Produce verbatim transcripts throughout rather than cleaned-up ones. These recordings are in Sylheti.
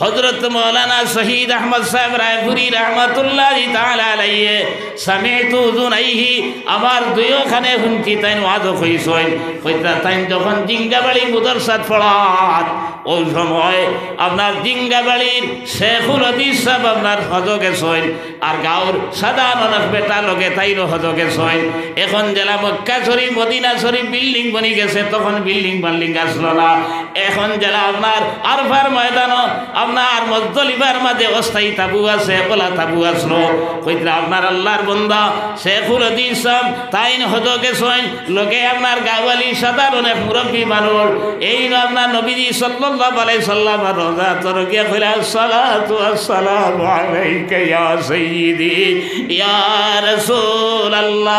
হযরত মাওলানা শহীদ আহমদ সাহেব রায়পুরী রহমাতুল্লাহি তাআলা আলাইহি, সামি'তু উযুনাইহি, আমার দুইও কানে হুনছি তাইন ওয়াজও কইছইন। কইতরা তাইন যখন জিঙ্গাবাড়ি মুদরসাত পড়াত, অউ সময় আপনার জিঙ্গাবাড়ির শেখুল হাদিস সাহেব আপনার হজো গেছইন। আর গাঁওর সাধারণ অনেক বেটা লগে তাইনও হজো গেছইন। এখন যেলা মক্কা শরীফ, মদিনা শরীফ বিল্ডিং বনি গেছে, তখন বিল্ডিং বাল্ডিং আছলো না। এখন যেলা আপনার আরফার ময়দানো আপনার মুজদালিফার মাঝে অস্থায়ী তাবু আছে, অলা তাবু আছলো। কইতরা আপনার আল্লার বন্দা শেখুল হাদিস সাহেব তাইন হজো গেছইন, লগে আপনার গাওয়ালি সাধারণ এক মুরব্বী মানুষ। এইন আপনার নবীজি সাল্লাল্লাহু আলাইহি সাল্লামর রওজা আতরো গিয়া কইলা, "আসসালাতু ওয়াসসালামু আলাইকা ইয়া সাইয়্যিদি ইয়া রাসূলুল্লাহ।"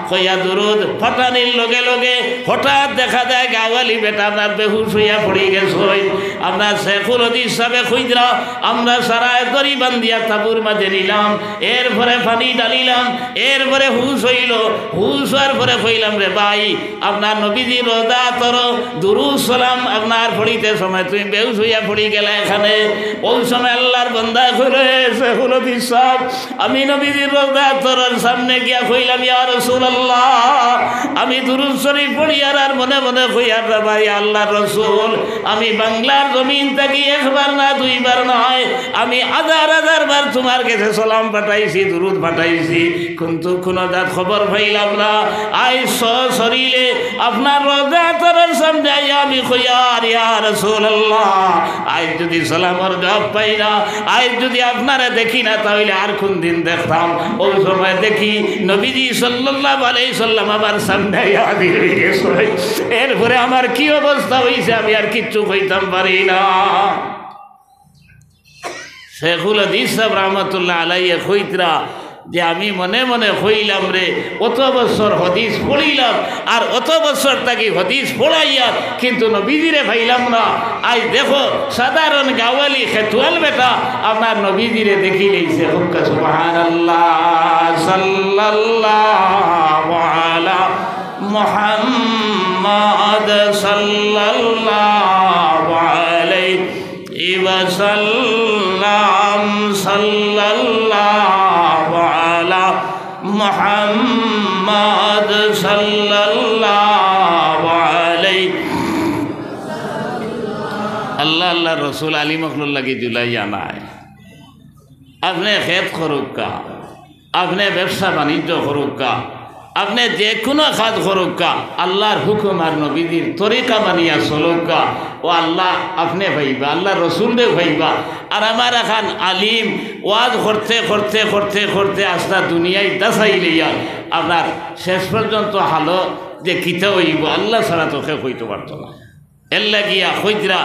কইয়া দুরুদ ফাটানির লগে লগে হঠাৎ দেখা যায় গাওয়ালি বেটা আপনার বেহুশ অইয়া পড়ি গেছইন। আপনার শেখুল হাদিস সাহেবে কইতরা, আমরা সারায় দড়ি বান্ধিয়া তাবুর মাঝে নিলাম, এরপরে পানি ঢালিলাম, এরপরে হুশ অইলো, হুশ অওয়ার পরে কইলাম, "রে ভাই, আপনার নবীজির রওজা আতরো দুরুদ সালাম আপনার পড়িতে সময় তুমি বেহুশ অইয়া পড়ি গেলা এখানে।" অউ সময় আল্লার বন্দায় কইলো, "এ শেখুল হাদিস সাহেব, আমি নবীজির রওজা আতরর সামনে গিয়া কইলাম, ইয়া রাসূলুল্লাহ, আমি দুরুদ শরীফ পড়িয়ার আর মনে মনে কইয়ার, রে ভাই, আল্লার রসুল, আমি বাংলার জমিন থাকি একবার না দুইবার নয়, আমি হাজার হাজার বার তুমার গেছে সালাম পাঠাইছি, দুরুদ পাঠাইছি, কিন্তু কুনু জাত খবর পাইলাম না। আইজ সশরীরে আপনার রওজা আতরর সামনে আইয়া আমি কইয়ার, ইয়া রাসূলুল্লাহ, আইজ যুদি সালামর জবাব পাই না, আইজ যুদি আপনারে দেখি না, তা অইলে আর কুনদিন দেখতাম?" অউ সময় দেখি নবীজি সাল্লাল্লাহু আলাইহি সাল্লাম আমার সামনে আইয়া হাজির অই গেছইন। এরপরে আমার কি অবস্থা অইছে আমি আর কিচ্ছু কইতাম পারি না। শেখুল হাদিস সাহেব রহমতুল্লাহ আলাইহি কইতরা যে আমি মনে মনে কইলাম রে, অত বছর হাদিস পড়িলাম, আর অত বছর থাকি হাদিস পড়াইয়ার, কিন্তু নবীজিরে পাইলাম না। আইজ দেখো, সাধারণ গাওয়ালি খেতুয়াল বেটা আপনার নবীজিরে দেখিলাইছে। কউক্কা সুবহানাল্লাহ, সাল্লাল্লাহু আলা মুহাম্মাদ, সাল্লাল্লাহু আলাইহি ওয়াসাল্লাম, সাল্লাল্লাহু আলা মুহাম্মাদ, সাল্লাল্লাহু আলাইহি। আল্লাহ, আল্লার রসুল আলিম অকলর লাগি জুলাইয়া নায়। আপনে খেত করউক্কা, আপনে ব্যবসা বাণিজ্য করউক্কা, আপনে যেকুনু কাজ করউক্কা, আল্লার হুকুম আর নবীজির তরিকা মানিয়া চলউক্কা, অউ আল্লা আপনে পাইবা, আল্লার রসুলরেও পাইবা। আর আমার এখান আলিম ওয়াজ করতে, করতে, করতে, করতে আস্তা দুনিয়ায় দাসাই লইয়া আপনার শেষ পর্যন্ত হালত যে কিতা অইবো, আল্লা ছাড়া তো কেউ কইতো পারতো না। এরলাগিয়া কইতরা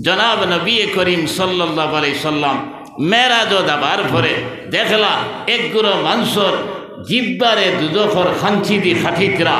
জনাব নবী করিম সাল্লাল্লাহু আলাইহি সাল্লাম মেরাজো যাবার পরে দেখলা এক গুরু মানষর জিব্বারে দুজখর খাঞ্চিদি কাটিতরা।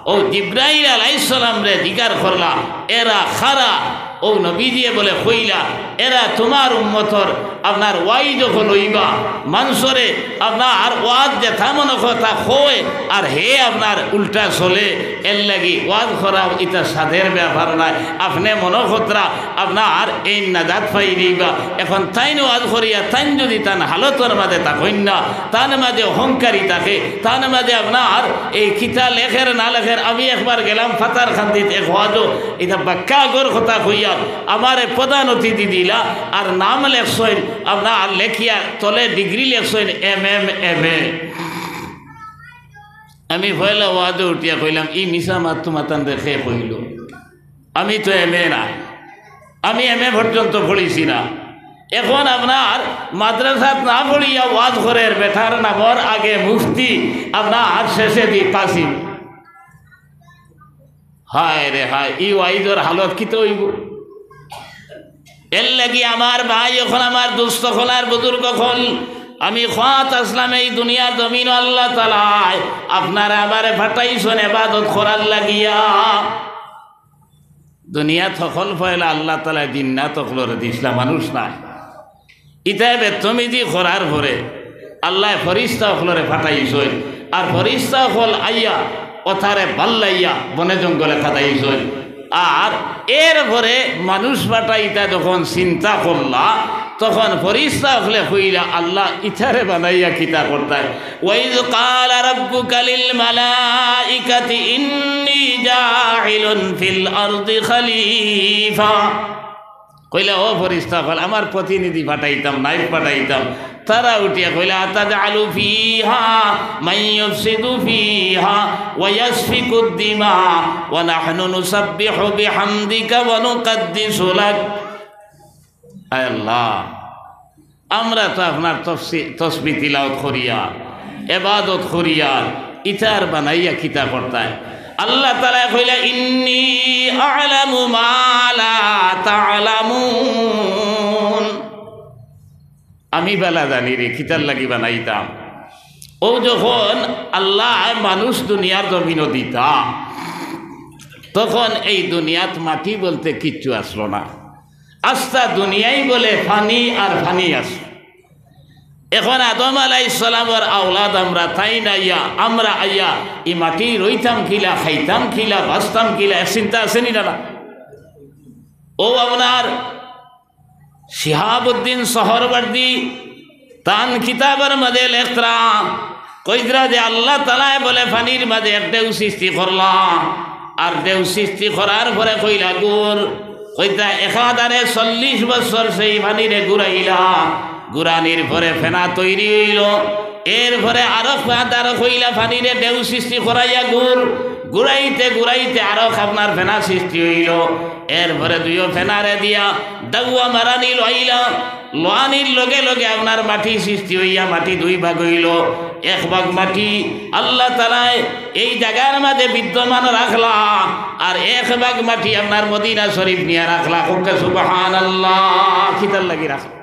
অউ জিব্রাইল আলাইহিস সালামরে জিকার করলা, "এরা কারা?" অউ নবীজিয়ে বলে কইলা, "এরা তুমার উম্মতর আপনার ওয়াইজ অকল অইবা, মানষরে আপনার ওয়াজ যেতা মনো কথা কয়, আর হে আপনার উল্টা চলে, এরলাগি ওয়াজ করা ইতা সাধের ব্যাপার নায়। আপনে মনো করতরা আপনার এইন নাজাত পাই যাইবা।" এখন তাইন ওয়াজ করিয়া তাইন যুদি তান হালতর মাঝে থাকইন না, তান মাঝে অহংকারী থাকে, তান মাঝে আপনার এই কিতা লেখের না লেখের। আমি একবার গেলাম পাথারকান্দিত এক ওয়াজো, ইতা বাক্কা আগর কথা কইয়ার, আমারে প্রধান অতিথি দিলা, আর নাম লেখছইন আপনার লেখিয়া তলে ডিগ্রি লেখছইন এম এম এম এ। আমি পয়লা ওয়াজো উঠিয়া কইলাম, "ই মিছা মাত তুমাতানরে কে কইলো? আমি তো এম এ না, আমি এম এ পর্যন্ত পড়ছি না।" এখন আপনার মাদ্রাসাত না পড়িয়া ওয়াজ করের, বেটার নামর আগে মুফতি, আপনার শেষেদি কাসিম। হায় রে হায়, ই ওয়াইজর হালত কিতা অইবো? এরলাগি আমার ভাই অকল, আমার দোস্ত অকল আর বুজুর্গ অকল, আমি কওয়াত আছলাম এই দুনিয়ার জমিনো আল্লা তাআলায় আপনারে আমারে পাঠাইছইন এবাদত করার লাগিয়া। দুনিয়াত হকল পয়লা আল্লা তাআলায় জিন্নাত অকলরে দিছলা, মানুষ নায়। ইতায় বেতমিজি করার পরে আল্লায় ফিরিস্তা অকলরে পাঠাইছইন, আর ফিরিস্তা অকল আইয়া অতারে বাল্লাইয়া বনে জঙ্গলে খেদাইছইন। আর এরপরে মানুষ পাঠাইতা যখন চিন্তা করলা, তখন ফিরিস্তা অকলে কইলা, "আল্লাহ, ইতারে বানাইয়া কিতা করতায়?" وإذ قال ربك للملائكة إني جاعل في الأرض خليفة। কইলা, "ও ফিরিস্তা অকল, আমার প্রতিনিধি পাঠাইতাম, নায়েব পাঠাইতাম।" তারা উঠিয়া কইলা, "أتجعل فيها من يفسد فيها ويسفك الدماء ونحن نسبح بحمدك ونقدس لك।" আয় আল্লাহ, আমরা তো আপনার তফসি-, তসবি তিলাওত করিয়ার, এবাদত করিয়ার, ইতার বানাইয়া কিতা করতায়? আল্লাহ তাআলায় কইলা, "إني أعلم ما لا تعلمون।" আমি বালা জানি রে, কিতার লাগি বানাইতাম। ও যখন আল্লাহ মানুষ দুনিয়ার জমিনো দিতা, তখন এই দুনিয়াত মাটি বলতে কিচ্ছু আসলো না। আস্তা দুনিয়াই বলে পানি আর পানি আছে। এখন আদম আলাইহিস সালামর আওলাদ আমরা, তাইন আইয়া, আমরা আইয়া, ই মাটি রইতাম কিলা, খাইতাম কিলা, বাঁচতাম কিলা, এক চিন্তা আছে নি না? ও আপনার শিহাবুদ্দিন সোহরাওয়ার্দী তান কিতাবর মাঝে লেখরা, কইতরা যে আল্লাহ তাআলায় বলে পানির মাঝে এক ঢেউ সৃষ্টি করলা, আর ঢেউ সৃষ্টি করার পরে কইলা ঘুর। কইতরা একাধারে চল্লিশ বছর সেই পানিরে ঘুরাইলা, ঘুরানির পরে ফেনা তৈরি অইলো। এরপরে আরো আরো কইলা পানিরে ঢেউ সৃষ্টি করাইয়া ঘুর, ঘুরাইতে ঘুরাইতে আরো আপনার ফেনা সৃষ্টি অইলো। এরপরে দুইও ফেনারে দিয়া দাউয়া মারানি লইলা, লওয়ানির লগে লগে আপনার মাটি সৃষ্টি অইয়া মাটি দুই ভাগ অইলো। এক ভাগ মাটি আল্লাহ তাআলায় এই জাগার মাঝে বিদ্যমান রাখলা, আর এক ভাগ মাটি আপনার মদিনা শরীফ নিয়া রাখলা। কউক্কা সুবহানাল্লাহ। কিতার লাগি রাখলা?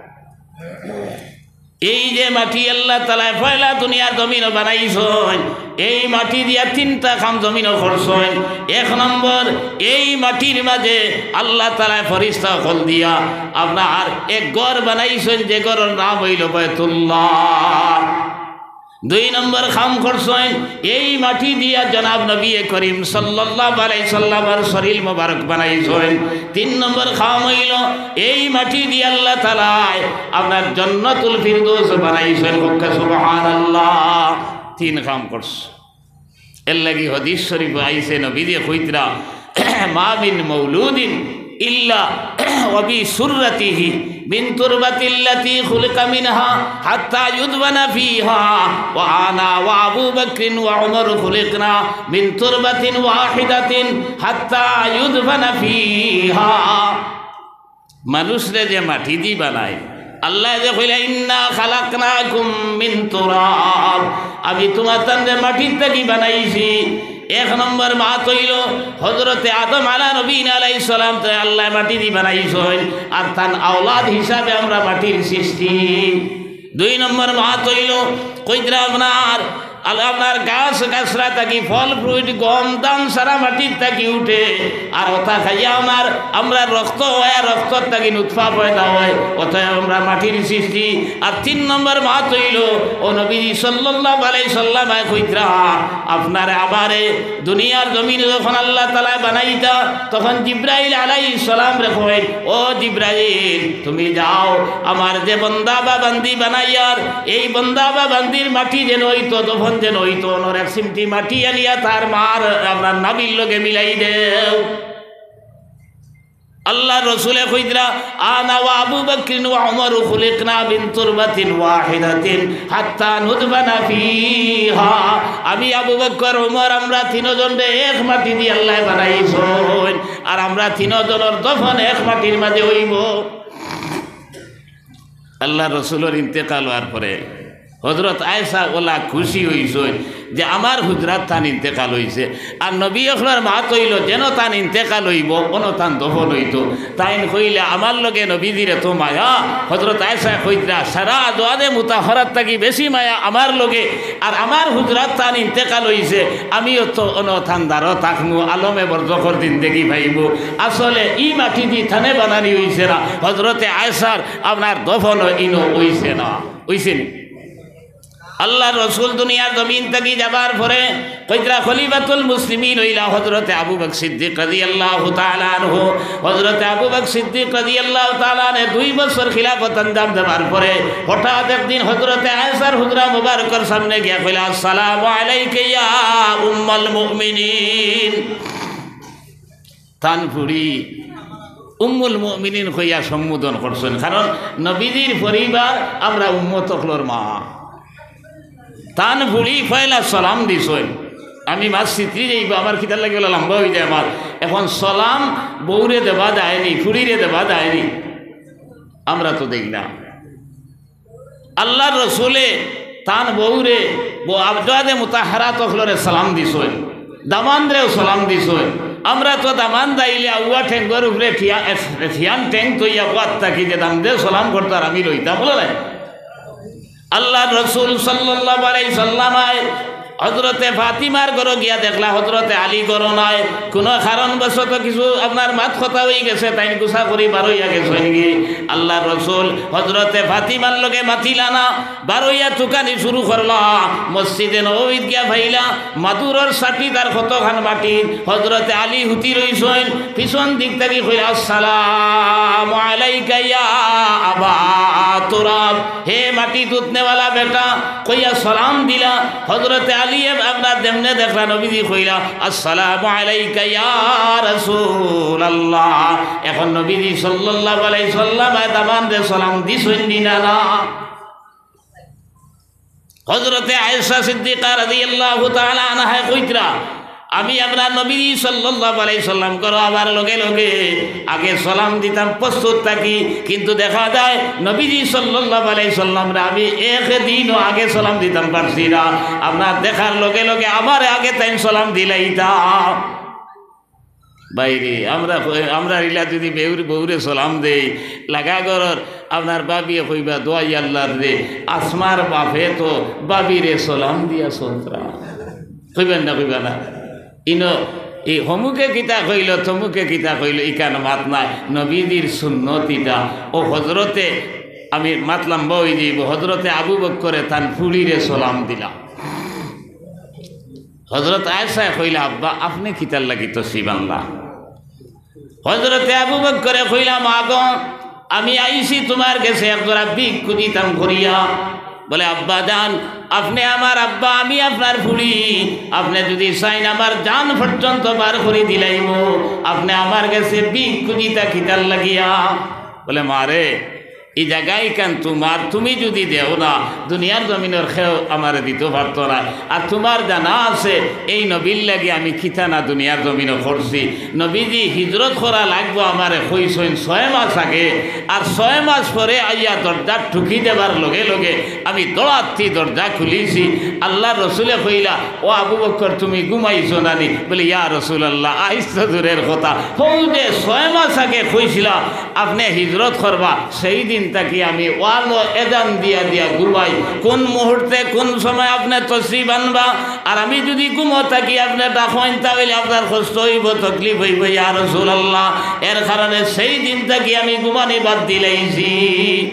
এই যে মাটি আল্লাহ তাআলায় পয়লা দুনিয়ার জমিনো বানাইছইন, এই মাটি দিয়া তিনটা কাম জমিনো করছইন। এক নম্বর, এই মাটির মাঝে আল্লাহ তাআলায় ফিরিস্তা অকল দিয়া আপনার এক ঘর বানাইছইন, যে ঘরর নাম অইলো বায়তুল্লাহ। দুই নম্বর কাম করছইন, এই মাটি দিয়া জনাব নবী করিম সাল্লাল্লাহু আলাইহি সাল্লামর শরীর মোবারক বানাইছইন। তিন নম্বর কাম অইলো, এই মাটি দিয়া আল্লাহ তাআলায় আপনার জান্নাতুল ফিরদৌস বানাইছইন। কউক্কা সুবহানাল্লাহ। তিন কাম করছইন। এর লাগি হাদিস শরীফো আইছে, নবীজিয়ে কইতরা, "মা মিন মাউলুদিন ইল্লা ওয়া বি সুররাতিহি মিন তুরবাতিল্লাতি খুলিকা মিনহা হাত্তা ইউদফানা ফিহা, ওয়া আনা ওয়া আবু বকরিন ওয়া উমর খুলিকনা মিন তুরবাতিন ওয়াহিদাতিন হাত্তা ইউদফানা ফিহা।" মানুষরে যে মাটি দি বানায়, আল্লায় যে কইলা, "ইন্না খালাকনাকুম মিন তুরাব", আমি তুমাতানরে মাটির থাকি বানাইছি। এক নম্বর মাত অইলো, হযরতে আদম আলা নবীনা আলাইহিস সালামরে আল্লায় মাটি দি বানাইছইন, আর তান আওলাদ হিসাবে আমরা মাটির সৃষ্টি। দুই নম্বর মাত অইলো, কইতরা আপনার আল-, আপনার গাছ গাছরা থাকি, ফল fruit, গম ধান সারা মাটির থাকি উঠে। আর ওটা খাইয়া আমার, আমরা রক্ত অয়, আর রক্তর থাকি নুতফা পয়দা অয়, অতএব আমরা মাটির সৃষ্টি। আর তিন নম্বর মাত অইলো, ও নবীজি সাল্লাল্লাহু আলাইহি সাল্লামে কইতরা, আপনারে আমারে দুনিয়ার জমিন যখন আল্লাহ তাআলায় বানাইতা, তখন জিব্রাইল আলাইহিস সালামরে কইন, "ও জিব্রাইল, তুমি যাও, আমার যে বন্দা বা বান্দি বানাইয়ার, এই বন্দা বা বান্দির মাটি যেন অইতো, দফন যেন অইতো, অনর এক চিমটি মাটি আনিয়া তার মার আপনার নাভির লগে মিলাই দেও।" আল্লার রসুলে কইতরা, "আনা ওয়া আবু বকরিন ওয়া উমরু খুলিকনা মিন তুরবাতিন ওয়াহিদাতিন হাত্তা নুদফানা ফিহা।" আমি আবু বকর, উমর, আমরা তিনজনরে এক মাটি দি আল্লায় বানাইছইন, আর আমরা তিনজনর দফন এক মাটির মাঝে অইবো। আল্লার রসুলর ইন্তেকাল অওয়ার পরে হজরত আয়েশা অলা খুশি অইছইন যে আমার হুজরাত তান ইন্তেকাল অইছে। আর নবী অকলর মাত অইলো, যেন তান ইন্তেকাল অইবো, অনো তান দফন অইতো। তাইন কইলা, "আমার লগে নবীজির এত মায়া।" হজরত আয়েশায় কইতরা, "সারা আজওয়াজে মুতাহহারাত থাকি বেশি মায়া আমার লগে, আর আমার হুজরাত তান ইন্তেকাল অইছে, আমিও তো অনো তান দারো থাকমু, আলমে বরজখর জিন্দেগি পাইমু।" আসলে ই মাটি দি তানে বানানি অইছে না, হজরতে আয়েশার আপনার দফন ইনো অইছে না, অইছে নি? আল্লাহর রসুল দুনিয়ার জমিন থাকি যাবার পরে কইতরা খলিফাতুল মুসলিমিন অইলা হযরতে আবু বকর সিদ্দিক রাদিয়াল্লাহু তাআলা আনহু। হযরতে আবু বকর সিদ্দিক রাদিয়াল্লাহু তাআলা আনহু দুই বছর খিলাফত আঞ্জাম দেবার পরে হঠাৎ একদিন হযরতে আয়েশার হুজরা মুবারকর সামনে গিয়া কইলা, "আসসালামু আলাইকা ইয়া উম্মাল মুমিনিন।" তান ফুড়ি উম্মুল মুমিনিন কইয়া সম্বোধন করছইন, কারণ নবীজির পরিবার আমরা উম্মত অকলর মা। তান ফুড়ি পয়লা সালাম দিছইন। আমি মাত ছিতরি যাইবো, আমার কিতার লাগি অলা লম্বা অইযায় আমার। এখন সালাম বউরে দেবা যায়নি, ফুড়িরে দেবা যায়নি, আমরা তো দেই না। আল্লাহর রসুলে তান বউরে, বউ আজওয়াজে মুতাহহারাত অকলরে সালাম দিছইন, দামান্দরেও সালাম দিছইন। আমরা তো দামান্দ আইলে আউয়া ঠেঙ্গর উপরে থিয়া-, থিয়ান ঠেং থইয়া পুয়াত থাকি যে দামান্দে সালাম করতো আর আমি লইতাম, বুলে নাই? আল্লাহর রসুল সাল্লাল্লাহু আলাইহি সাল্লাম আয় হযরতে ফাতিমার ঘরো গিয়া দেখলা হযরতে আলী ঘরো নাই। কুনু কারণবশত কিছু আপনার মাত কথা অইগেছে, তাইন গুসা করি বারইয়া গেছইন গি। আল্লাহর রসুল হযরতে ফাতিমার লগে মাতিলা না, বারইয়া তুকানি শুরু করলা। মসজিদে নববীত গিয়া পাইলা, মাদুরর সাটি তার কতখান মাটি। হযরতে আলী হুতি রইছইন, পিছন দিক থাকি কইলা, "আসসালামু আলাইকা ইয়া আবা তুরাব।" হে মাটি তুতনেওয়ালা বেটা, কইয়া সালাম দিলা। হযরতে আলী এব-, আপনার যেমনে দেখলা নবীজি কইলা, "আসসালামু আলাইকা ইয়া রাসূলুল্লাহ।" এখন নবীজি সাল্লাল্লাহু আলাইহি সাল্লাম আয় দামান্দরে সালাম দিছইন নি না, না? হযরতে আয়েশা সিদ্দিকা রাদিয়াল্লাহু তাআলা আনহায় কইতরা, আমি আপনার নবীজি সাল্লাল্লাহু আলাইহি সাল্লাম ঘরো আবার লগে লগে আগে সালাম দিতাম প্রস্তুত থাকি, কিন্তু দেখা যায় নবীজি সাল্লাল্লাহু আলাইহি সাল্লামরে আমি একদিনও আগে সালাম দিতাম পারছি না। আপনার দেখার লগে লগে আমারে আগে তাইন সালাম দিলাইতা। বাইরে আমরা, আমরা ইলা যদি বেউর-, বউরে সালাম দেই, লাগা ঘরর আপনার ভাবিয়ে কইবা, "দোয়াই আল্লাহর রে, আসমার বাপে তো ভাবিরে সালাম দিয়া সন্ত্রা।" কইবেন না, কইবা না? ইনো এই হমুকে কিতা কইল, তমুকে কিতা কইল, ইখান মাত নাই। নবীজির সুন্নত ইটা। ও হযরতে, আমি মাত লম্বা অইযাইবো, হযরতে আবু বক্করে তান ফুড়িরে সালাম দিলা। হযরত আয়েশায় কইলা, "আব্বা, আপনে কিতার লাগি তশরিফ আনলা?" হযরতে আবু বক্করে কইলা, "মা গো, আমি আইছি তুমার গেছে এক জোড়া ভিক খুজিতাম করিয়া।" বলে, "আব্বা জান, আপনে আমার আব্বা, আমি আপনার ফুড়ি, আপনে যুদি চাইন আমার জান পর্যন্ত বার করি দিলাইমু, আপনে আমার গেছে ভিক খুজিতা কিতার লাগিয়া?" বলে, "মা রে, ই জাগা ইখান তুমার, তুমি যুদি দেও না, দুনিয়ার জমিনর কেউ আমারে দিতো পারতো না। আর তুমার জানা আছে, এই নবীর লাগি আমি কিতা না দুনিয়ার জমিনো করছি। নবীজি হিজরত করা লাগবো আমারে কইছইন ছয় মাস আগে, আর ছয় মাস পরে আইয়া দরজাত ঠুকি দেবার লগে লগে আমি দৌড়াত্তি দরজা খুলিছি। আল্লাহর রসুলে কইলা, 'ও আবু বক্কর, তুমি ঘুমাইছো না নি?' বলে, 'ইয়া রাসূলুল্লাহ, আইজ তো দূরের কথা, হউ যে ছয় মাস আগে কইছিলা আপনে হিজরত করবা, সেই দিন থাকি আমি ওয়ালো এজান দিয়া দিয়া ঘুমাই। কোন মুহূর্তে, কোন সময় আপনে তশরিফ আনবা, আর আমি যুদি ঘুমো থাকি আপনে ডাকইন, তা অইলে আপনার কষ্ট অইবো, তকলিফ অইবো, ইয়া রাসূলুল্লাহ। এর কারণে সেই দিন থাকি আমি ঘুমানি বাদ দিলাইছি।'"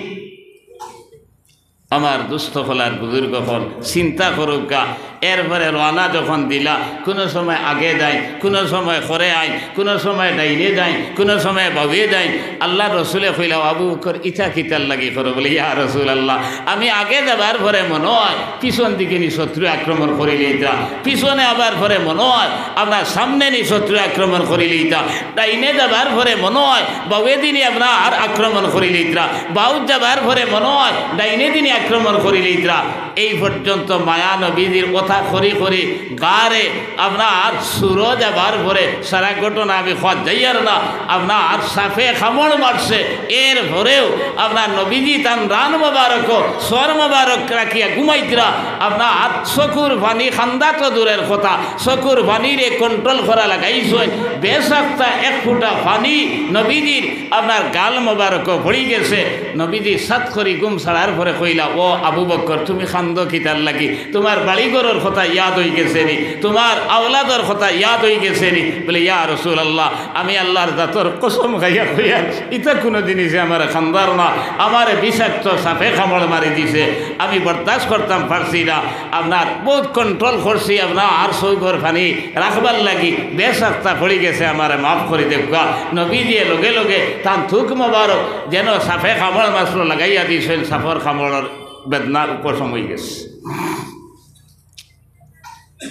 আমার দুস্ত অকল আর বুজুর্গ অকল, চিন্তা করউক্কা। এরপরে রওয়ানা যখন দিলা, কুনু সময় আগে যাইন, কুনু সময় খরে আইন, কুনু সময় ডাইনে যাইন, কুনু সময় বাউয়ে যাইন। আল্লাহর রসুলে কইলা, "আবু বকর, ইতা কিতার লাগি করো?" বলে, "ইয়া রাসূলুল্লাহ, আমি আগে যাবার পরে মনো অয় পিছন দিকে নি শত্রু আক্রমণ করিলিতরা, পিছনে আবার পরে মনো অয় আপনার সামনে নি শত্রু আক্রমণ করিলিতরা।" ডাইনে যাবার পরে মনো অয় বাউয়েদি নি আপনার আক্রমণ করিলিতরা, বাউত যাবার পরে মনো অয় ডাইনেদি নি আক্রমণ করিলিতরা। এই পর্যন্ত মায়া নবীজির কথা করি করি গারে আপনার সুরো যাবার পরে সারা ঘটনা আমি কওয়াত যাইয়ার না, আপনার সাপে কামড় মারছে, এর পরেও আপনার নবীজি তান রান মোবারক, সর মোবারক রাখিয়া ঘুমাইতরা, আপনার চকুর পানি কান্দা তো দূরের কথা, চকুর পানিরে control করা লাগাইছইন। বেসাক্তা এক ফুটা পানি নবীজির আপনার গাল মোবারকো পড়ি গেছে। নবীজি সাত করি ঘুম ছাড়ার পরে কইলা, "ও আবু বকর, তুমি কান্দো কিতার লাগি? তুমার বাড়ি ঘরর কথা ইয়াদ অইগেছে নি, তুমার আওলাদর কথা ইয়াদ অইগেছে নি?" বলে, "ইয়া রাসূলুল্লাহ, আমি আল্লার জাতর কসম খাইয়া কইয়ার, ইতা কুনু জিনিসে আমারে খান্দার না, আমারে বিষাক্ত সাপে কামড় মারি দিছে, আমি বরদাস্ত করতাম পারছি না, আপনার বউত control করছি, আপনার চউখর পানি রাখবার লাগি, বেশাক্তা পড়ি গেছে, আমারে মাফ করি দেউক্কা।" নবীজিয়ে লগে লগে তান থুক মোবারক যেন সাপে কামড় মারছিল লাগাইয়া দিছইন, সাপর কামড়র বেদনা উপশম অইগেছে।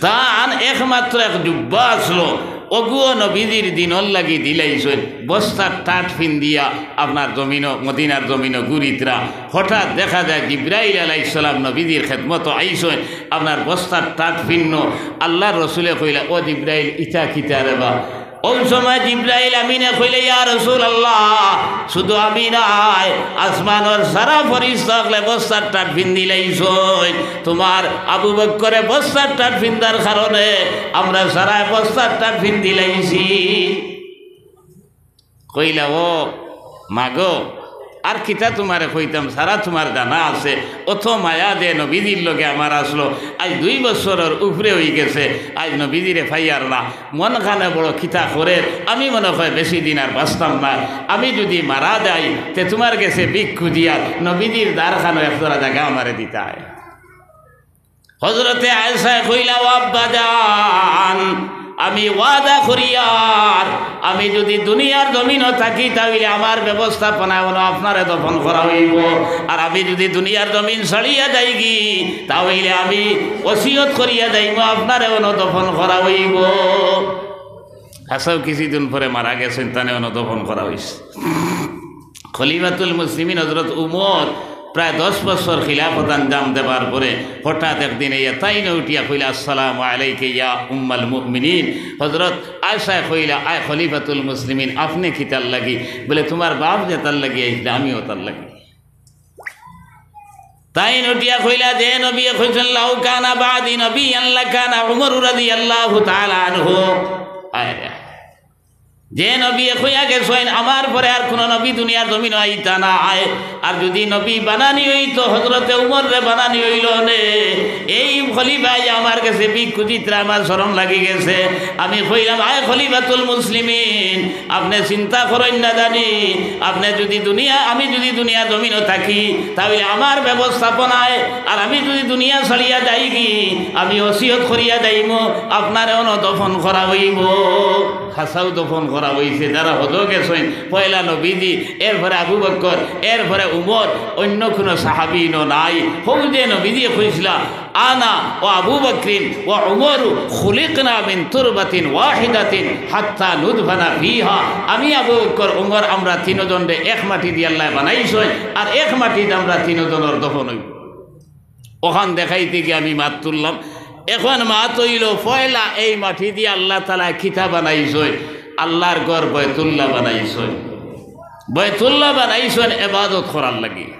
তান একমাত্র এক জুব্বা আছলো, অগুও নবীজির দিনর লাগি দিলাইছইন। বস্তার টাট ফিন্দিয়া আপনার জমিনো, মদিনার জমিনো ঘুরিতরা। হঠাৎ দেখা যায় জিব্রাইল আলাইহিস সালাম নবীজির খেদমতো আইছইন, আপনার বস্তার টাট ফিন্নো। আল্লার রসুলে কইলা, "ও জিব্রাইল, ইতা কিতা রে বা?" অউ সময় জিব্রাইল আমিনে কইলে, "ইয়া রাসূলুল্লাহ, শুধু আমি নায়, আসমানর সারা ফিরিস্তা অকলে বস্তার টাট ফিন্দিলাইছইন। তুমার আবু বক্করে বস্তার টাট ফিন্দার কারণে আমরা সারায় বস্তার টাট ফিন্দিলাইছি।" কইলা, "ও মাগো, আর কিতা তুমারে কইতাম, সারা তুমার জানা আছে, অত মায়া যে নবীজির লগে আমার আছলো, আইজ দুই বছরর উপরে অইগেছে, আইজ নবীজিরে পাইয়ার না, মন খানে বড় কিতা করের, আমি মনে কয় বেশি দিন আর বাঁচতাম না, আমি যুদি মারা যাই, তে তুমার গেছে ভিক খুজিয়ার নবীজির দ্বারখানো একজরা জাগা আমারে দিতায়।" হজরতে আয়েশায় কইলা, "ও আব্বাজান, আমি ওয়াদা করিয়ার, আমি যুদি দুনিয়ার জমিনো থাকি, তা অইলে আমার ব্যবস্থাপনায় অনো আপনারে দফন করা অইবো, আর আমি যুদি দুনিয়ার জমিন ছাড়িয়া যাইগি, তা অইলে আমি ওসিয়ত করিয়া যাইমু, আপনারে অনো দফন করা অইবো।" হাছাউ কিছুদিন পরে মারা গেছইন, তানে অনো দফন করা অইছে। খলিফাতুল মুসলিমিন হজরত উমর প্রায় দশ বছর খিলাফত আঞ্জাম দেবার পরে হঠাৎ একদিন আইয়া তাইন উঠিয়া কইলা, "আসসালামু আলাইকা ইয়া উম্মাল মুমিনিন।" হজরত আয়েশায় কইলা, "আয় খলিফাতুল মুসলিমিন, আপনে কিতার লাগি?" বলে, "তুমার বাপ যেতার লাগি আইছলা, আমিও তার লাগি।" তাইন উঠিয়া কইলা, "যে নবীয়ে কইছইন, 'লাউ কানা বাদি নাবিয়্যান লাকানা উমর রাদিয়াল্লাহু তাআলা আনহু।'" আয় রে। যে নবীয়ে কইয়া গেছইন, "আমার পরে আর কুনু নবী দুনিয়ার জমিনো আইতা নায়, আর যুদি নবী বানানি অইতো, হজরতে উমররে বানানি অইলো নে।" এই খলিফায় আমার গেছে ভিক খুজিতরা, আমার শরম লাগি গেছে। আমি কইলাম, "আয় খলিফাতুল মুসলিমিন, আপনে চিন্তা করইন না জানি, আপনে যুদি দুনিয়া, আমি যুদি দুনিয়ার জমিনো থাকি, তা অইলে আমার ব্যবস্থাপনায়, আর আমি যুদি দুনিয়া ছাড়িয়া যাইগি, আমি ওসিয়ত করিয়া যাইমু, আপনারে অনো দফন করা অইবো।" হাছাউ দফন করা অইছে। যারা হজো গেছইন, পয়লা নবীজি, এরপরে আবু বক্কর, এরপরে উমর, অইন্য কুনু সাহাবী ইনো নাই। হউ যে নবীজিয়ে কইছলা, "আনা ওয়া আবু বকরিন ওয়া উমরু খুলিকনা মিন তুরবাতিন ওয়াহিদাতিন হাত্তা নুদফানা ফিহা।" আমি আবু বক্কর, উমর, আমরা তিনজনরে এক মাটিদি আল্লায় বানাইছইন, আর এক মাটিত আমরা তিনজনর দফন অইবো। অখান দেখাইতে গিয়া আমি মাত তুললাম। এখন মাত অইলো, পয়লা এই মাটিদি আল্লাহ তাআলায় কিতা বানাইছইন? আল্লার ঘর বয়তুল্লাহ বানাইছইন। বয়তুল্লাহ বানাইছইন এবাদত করার লাগি।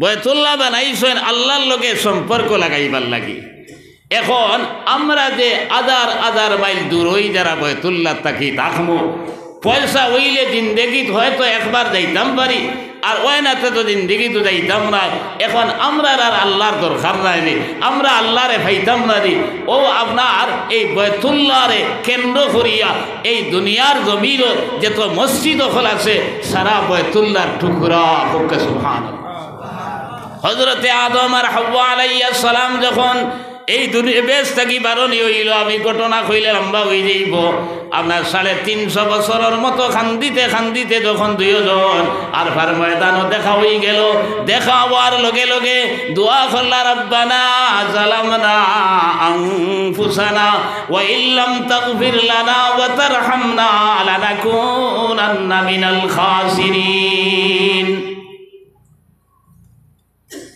বয়তুল্লাহ বানাইছইন আল্লার লগে সম্পর্ক লাগাইবার লাগি। এখন আমরা যে আজার আজার মাইল দূরই যারা বয়তুল্লাহ থাকি থাকমু, পয়সা অইলে জিন্দেগিত হয়তো একবার যাইতাম পারি, আর অয় না তে তো জিন্দেগিত যাইতাম নায়। এখন আমরার আর আল্লার দরকার নাই নি, আমরা আল্লারে পাইতাম না নি। অউ আপনার এই বয়তুল্লারে কেন্দ্র করিয়া এই দুনিয়ার জমিনো যত মসজিদ অকল আছে, সারা বয়তুল্লার টুকরা। কউক্কা সুবহানাল্লাহ। হজরতে আদম আর হাওয়া আলাইহিস সালাম যখন এই দুনিয়া বেহেস্ত থাকি বারনি অইলো, আমি ঘটনা কইলে লম্বা অইযাইবো। আপনার সাড়ে তিনশো বছরর মতো কান্দিতে কান্দিতে যখন দুইজন আরাফার ময়দানো দেখা অইগেলো, দেখা অওয়ার লগে লগে দোয়া করলা, "রব্বানা যালামনা আনফুসানা ওয়া ইল্লাম তাগফির লানা ওয়া তারহামনা লানাকুনান্না মিনাল খাসিরিন।"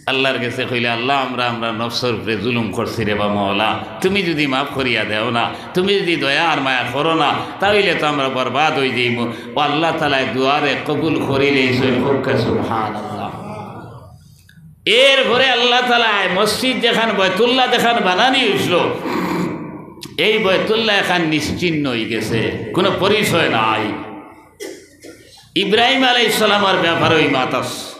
আল্লার গেছে কইলা, "আল্লা, আমরা, আমরা নফসর উপরে জুলুম করছি রে বা মওলা, তুমি যুদি মাফ করিয়া দেও না, তুমি যুদি দয়া আর মায়া করো না, তা অইলে তো আমরা বরবাদ অইযাইমু।" অউ আল্লা তাআলায় দোয়ারে কবুল করিলাইছইন। কউক্কা সুবহানাল্লাহ। এরপরে আল্লা তাআলায় মসজিদ যেখান, বয়তুল্লাহ যেখান বানানি অইছিল, এই বয়তুল্লাহ এখান নিশ্চিহ্ন অইগেছে, কুনু পরিচয় নাই। ইব্রাহিম আলাইহিস সালামর ব্যাপারেও ই মাত আছে।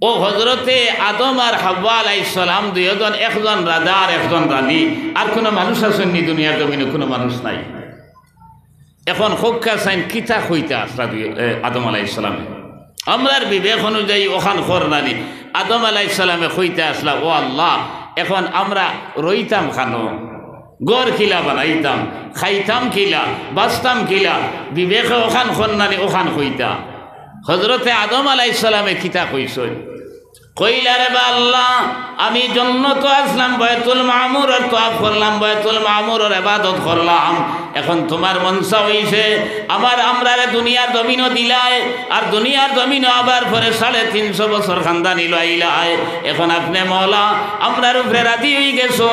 ও হজরতে আদম আর হাওয়া আলাইহিস সালাম দুইজন, একজন রাজা আর একজন রানী। আর কুনু মানুষ আছইন নি দুনিয়ার জমিনো? কুনু মানুষ নাই। এখন কউক্কা চাইন কিতা কইতা আছলা দুই, এ, আদম আলাইহিস সালামে? আমরার বিবেক অনুযায়ী অখান কররা নি। আদম আলাইহিস সালামে কইতা আছলা, "ও আল্লাহ, এখন আমরা রইতাম কানো? ঘর কিলা বানাইতাম? খাইতাম কিলা? বাঁচতাম কিলা?" বিবেকে অখান কররা নি, অখান কইতা। হজরতে আদম আলাইহিস সালামে কিতা কইছইন? কইলা, "রে বা আল্লাহ, আমি জন্নতো আছলাম, বায়তুল মামুরর তওয়াফ করলাম, বায়তুল মামুরর ইবাদত করলাম। এখন তুমার মনসা অইছে, আমার, আমরারে দুনিয়ার জমিনো দিলায়, আর দুনিয়ার জমিনো আবার পরে সাড়ে তিনশো বছর কান্দানি লইলায়। এখন আপনে মওলা আমরার উপরে রাজি অইগেছো।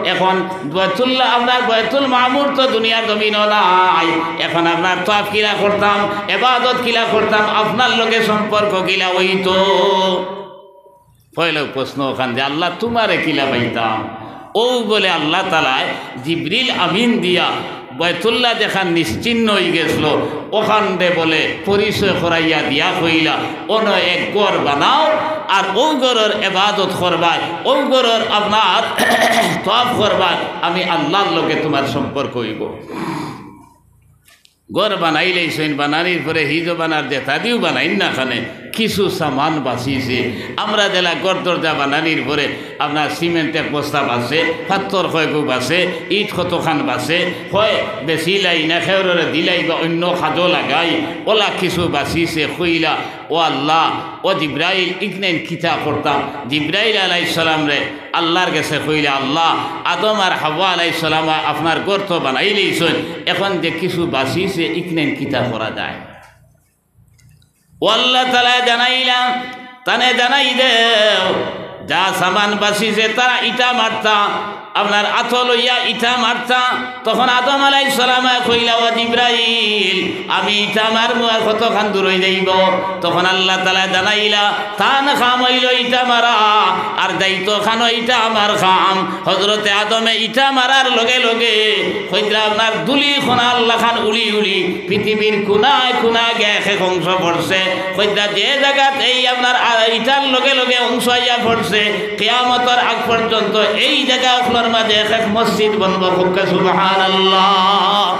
এখন বায়তুল্লাহ, আমরার বায়তুল মামুর তো দুনিয়ার জমিনো নাই। এখন আপনার তওয়াফ কিলা করতাম, ইবাদত কিলা করতাম, আপনার লগে সম্পর্ক কিলা অইতো?" পয়লা প্রশ্ন অখান যে, "আল্লাহ, তুমারে কিলা পাইতাম?" অউ বলে আল্লাহ তাআলায় জিবরিল আমিন দিয়া বায়তুল্লাহ যেখান নিশ্চিহ্ন অইগেছলো, অখানরে বলে পরিচয় করাইয়া দিয়া কইলা, "অনো এক ঘর বানাও, আর অউ ঘরর ইবাদত করবায়, অউ ঘরর আপনার তওয়াফ করবায়, আমি আল্লাহর লগে তুমার সম্পর্ক অইবো।" ঘর বানাইলাইছইন, বানানির পরে হিজো বানার যেতা দিও বানাইন না কেনে, কিছু সামান বাচিছে। আমরা যেলা ঘর দরজা বানানির পরে আপনার সিমেন্ট এক বস্তা বাচে, পাত্থর কয়গু বাচে, ইট কতখান বাচে, কয় বেচিলাই না কেউররে দিলাই বা অইন্য কাজো লাগাই, অলা কিছু বাচিছে। কইলা, "ও আল্লাহ, ও জিব্রাইল, ইখান কিতা করতাম?" জিব্রাইল আলাইহিস সালামরে আল্লাহর গেছে কইলা, "আল্লাহ, আদম আর হাওয়া আলাইহিস সালাম আপনার ঘর তো বানাইলাইছইন, এখন যে কিছু বাচিছে, ইখান কিতা করা যায়?" ও আল্লাহ তাআলায় জানাইলা, "তানে জানাই দেও, যা সামান বাচিছে, তারা ইটা মারতা, আপনার আতো লইয়া ইটা মারতা।" তখন আদম আলাইহিস সালামে কইলা, "ও জিব্রাইল, আমি ইটা মারমু, আর কতখান দূর অই যাইবো?" তখন আল্লাহ তাআলায় জানাইলা, "তান কাম অইলো ইটা মারা, আর দায়িত্ব খানো ইটা আমার কাম।" হজরতে আদমে ইটা মারার লগে লগে কইতরা আপনার ধুলি কণার লাখান উড়ি উড়ি পৃথিবীর কুনায় কুনায় গিয়া এক এক অংশ পড়ছে। কইতরা যে জাগাত এই আপনার আ-, ইটার লগে লগে অংশ আইয়া পড়ছে, কিয়ামতর আগ পর্যন্ত এই জাগা অকলর মাঝে এক এক মসজিদ বনবো। কউক্কা সুবহানাল্লাহ।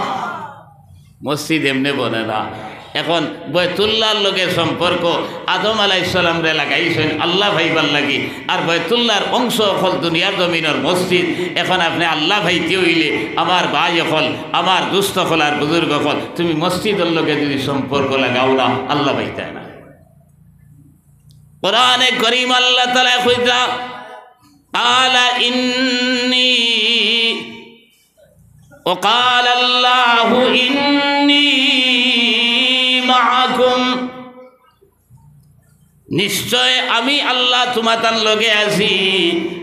মসজিদ এমনে বনে না। এখন বায়তুল্লাহর লগে সম্পর্ক আদম আলাইহিস সালামরে লাগাইছইন আল্লাহ পাইবার লাগি, আর বায়তুল্লাহর অংশ অকল দুনিয়ার জমিনর মসজিদ। এখন আপনে আল্লাহ পাইতে অইলে, আমার ভাই অকল, আমার দোস্ত অকল আর বুজুর্গ অকল, তুমি মসজিদর লগে যদি সম্পর্ক লাগাও না, আল্লাহ পাইতায় না। কোরআনে করিম আল্লাহ তাআলায় কইতরা, "ক্বালা ইন্নী" وقال الله إني معكم, নিশ্চয় আমি আল্লাহ তুমাতান লগে আছি,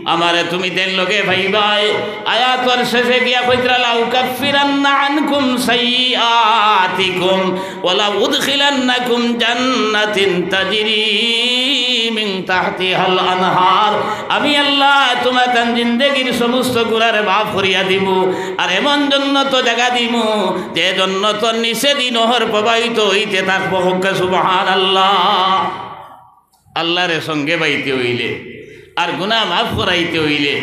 আমারে তুমি তাইন লগে পাইবায়। আয়াতর শেষে গিয়া কইতরা, "লাউকাফফিরান্না আনকুম সাইয়্যিআতিকুম ওয়া লাউদখিলান্নাকুম জান্নাতিন তাজরি মিন তাহতিহাল আনহার।" আমি আল্লাহ তুমাতান জিন্দেগির সমস্ত গুনারে মাফ করিয়া দিমু, আর এমন জন্নতো জাগা দিমু, যে জন্নতর নিচেদি নহর প্রবাহিত অইতে থাকবো। কউক্কা সুবহানাল্লাহ। আল্লাহরে সঙ্গে পাইতে অইলে, আর গুনা মাফ করাইতে অইলে,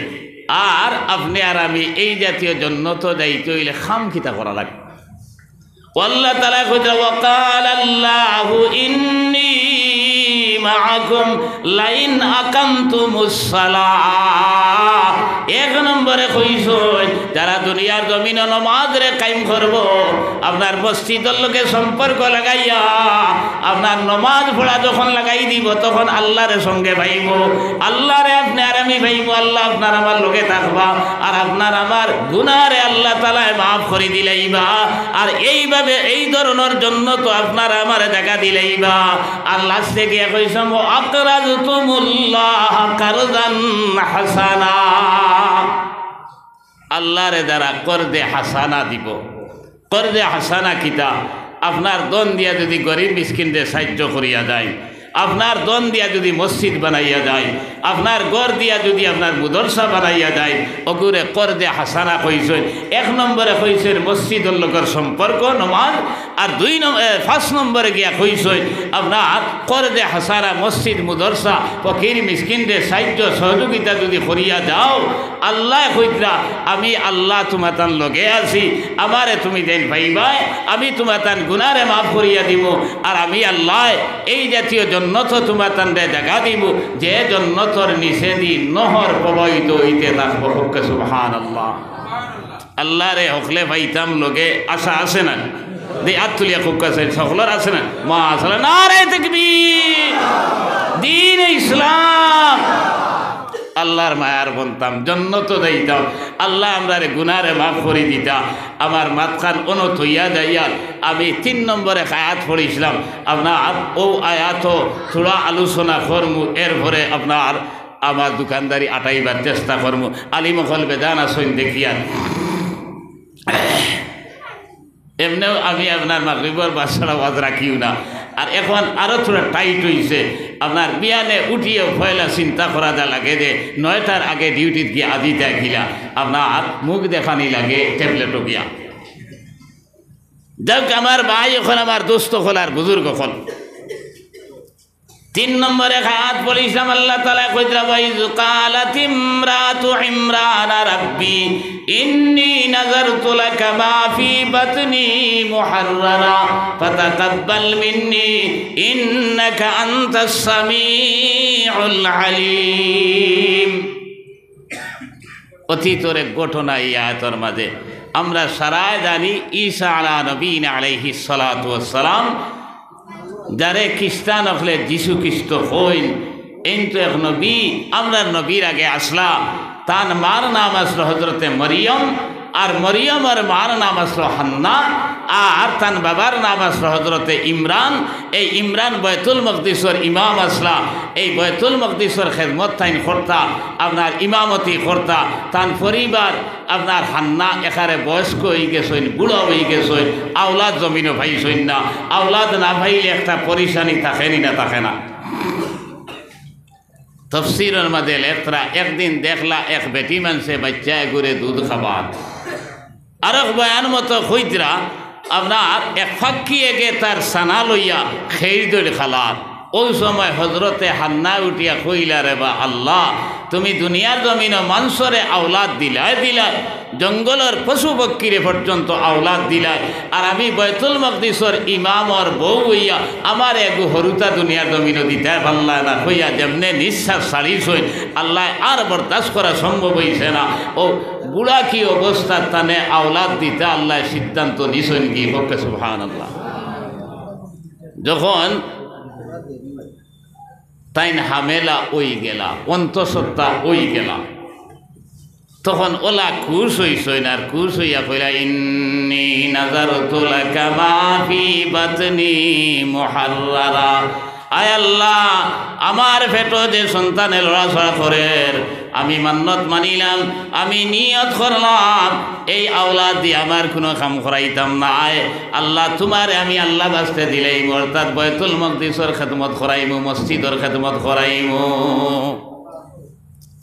আর আপনে আর আমি এই জাতীয় জন্নতো যাইতে অইলে কাম কিতা করা লাগে? আল্লাহ তাআলায় কইতরা, "ওয়া ক্বালাল্লাহু ইন্নী মাআকুম লাইন আকামতুমুস সালাহ।" এক নম্বরে কইছইন, যারা দুনিয়ার জমিনো নমাজরে কায়েম করবো, আপনার মসজিদর লগে সম্পর্ক লাগাইয়া, আপনার নমাজ পড়া যখন লাগাই দিবো, তখন আল্লাহরে সঙ্গে পাইবো, আল্লাহরে আপনে আর আমি পাইবো, আল্লাহ আপনার আমার লগে থাকবা, আর আপনার আমার গুনারে আল্লাহ তাআলায় মাফ করি দিলাইবা। আর এইভাবে এই ধরনর জন্নতো আপনার আমার জাগা দিলাইবা। আর লাস্টে গিয়া কইছইন, "ওয়া আকরাদতুমুল্লাহা কারদান হাসানা।" আল্লাহরে যারা কর্জে হাসানা দিবো, কর্জে হাসানা কিতা? আপনার ধন দিয়া যদি গরিব মিসকিনরে সাহায্য করিয়া যায়, আপনার ধন দিয়া যুদি মসজিদ বানাইয়া দেইন, আপনার ঘর দিয়া যুদি আপনার মুদরসা বানাইয়া দেইন, অগুরে করদে হাসানা কইছইন। এক নম্বরে কইছইন মসজিদর লগর সম্পর্ক, নমাজ, আর দুই নম-, এ, পাঁচ নম্বরে গিয়া কইছইন আপনার করদে হাসানা, মসজিদ, মুদরসা, ফকির মিসকিনরে সাহায্য সহযোগিতা যুদি করিয়া দেও, আল্লায় কইতরা, "আমি আল্লাহ তুমাতান লগে আছি, আমারে তুমি যেইন পাইবায়, আমি তুমাতান গুনারে মাফ করিয়া দিমু, আর আমি আল্লায় এই জাতীয় জন্নতো তুমাতানরে জাগা দিমু, যে জন্নতর নিচেদি নহর প্রবাহিত অইতে থাকবো।" কউক্কা সুবহানাল্লাহ। আল্লারে হকলে পাইতাম লগে, আশা আছে না? দে আত তুলিয়া কউক্কা চাই, হকলর আছে না? মাশাআল্লাহ, নারায়ে তাকবীর, দ্বীনে ইসলাম। আল্লার মায়ার বনতাম, জন্নতো যাইতাম, আল্লায় আমরারে গুনারে মাফ করি দিতা। আমার মাতখান অনো থইয়া যাইয়ার, আমি তিন নম্বরে আয়াত পড়ছিলাম, আপনার অউ আয়াতো থুড়া আলোচনা করমু, এরপরে আপনার আমার দোকানদারি আটাইবার চেষ্টা করমু। আলিম অকল বেজান আছইন দেখিয়ার। এমনেও আমি আপনার মাগরিবর বাদ ছাড়া ওয়াজ রাখিও না। আর এখন আরো থুড়া tight অইছে। আপনার বিয়ানে উঠিয়া পয়লা চিন্তা করা যা লাগে যে নয়টার আগে duty-ত গিয়া আজি থাকিলা। আপনার মুখ দেখানি লাগে tablet-ও গিয়া। যাউক, আমার ভাই অকল, আমার দোস্ত অকল আর বুজুর্গ অকল, তিন নম্বরে আয়াত পড়ছিলাম, আল্লাহ তাআলায় কইতরা, "ওয়া ইয ক্বালাত ইমরাতু ইমরান রাব্বি ইন্নী নাযারতু লাকা মা ফি বাতনি মুহাররারা ফাতাকাব্বাল মিন্নী ইন্নাকা আনতাস সামিউল আলিম।" অতীতর এক ঘটনা এই আয়াতর মাঝে আমরা সারায় জানি। ঈসা আলা নবীনা আলাইহিস সালাতু ওয়াস সালাম, যারে খ্রিস্টান অকলে যিশু খ্রিস্ট কইন, এইন তো এক নবী, আমরার নবীর আগে আছলা। তান মার নাম আছলো হযরতে মরিয়ম, আর মরিয়মর মার নাম আছলো হান্না, আর তান বাবার নাম আছলো হযরতে ইমরান। এই ইমরান বায়তুল মকদিসর ইমাম আছলা। এই বায়তুল মকদিসর খেদমত তাইন করতা, আপনার ইমামতি করতা। তান পরিবার, আপনার হান্না একেবারে বয়স্ক অইগেছইন, বুড়া অইগেছইন, আওলাদ জমিনো পাইছইন না। আওলাদ না পাইলে একটা পরেশানি থাকে নি না, থাকে না? তফসিরর মাঝে লেখরা, একদিন দেখলা এক বেটি মানষে বাইচ্চা এগুরে দুধ খাবার। আরক বয়ান মতো কইতরা, আপনার এক ফাক্কি এগে তার ছানা লইয়া খেইর দইল খালার। অউ সময় হযরতে হান্না উঠিয়া কইলা, "রে বা আল্লাহ, তুমি দুনিয়ার জমিনো মানষরে আওলাদ দিলায় দিলায়, জঙ্গলর পশু পক্ষীরে পর্যন্ত আওলাদ দিলায়, আর আমি বায়তুল মকদিসর ইমামর বউ অইয়া আমার এগু হুরুতা দুনিয়ার জমিনো দিতায় পারলায় না," কইয়া যেমনে নিঃশ্বাস ছাড়িছইন, আল্লায় আর বরদাস্ত করা সম্ভব অইছে না। অউ বুড়া কি অবস্থাত তানে আওলাদ দিতা আল্লায় সিদ্ধান্ত নিছইন কি? কউক্কা সুবহানাল্লাহ। যখন তাইন হামেলা অইগেলা, অন্তঃসত্ত্বা অইগেলা, তখন অলা খুশ অইছইন, আর খুশ অইয়া কইলা, "ইন্নী নাযারতু লাকা মা ফি বাতনি মুহাররারা।" আয় আল্লাহ, আমার পেটো যে সন্তানে লড়াচড়া করের, আমি মান্নত মানিলাম, আমি নিয়ত করলাম, এই আওলাদ দি আমার কুনু কাম করাইতাম নায়। আল্লাহ, তুমারে আমি আল্লাহ বাস্তে দিলাইমু, অর্থাৎ বায়তুল মকদিসর খেদমত করাইমু, মসজিদর খেদমত করাইমু।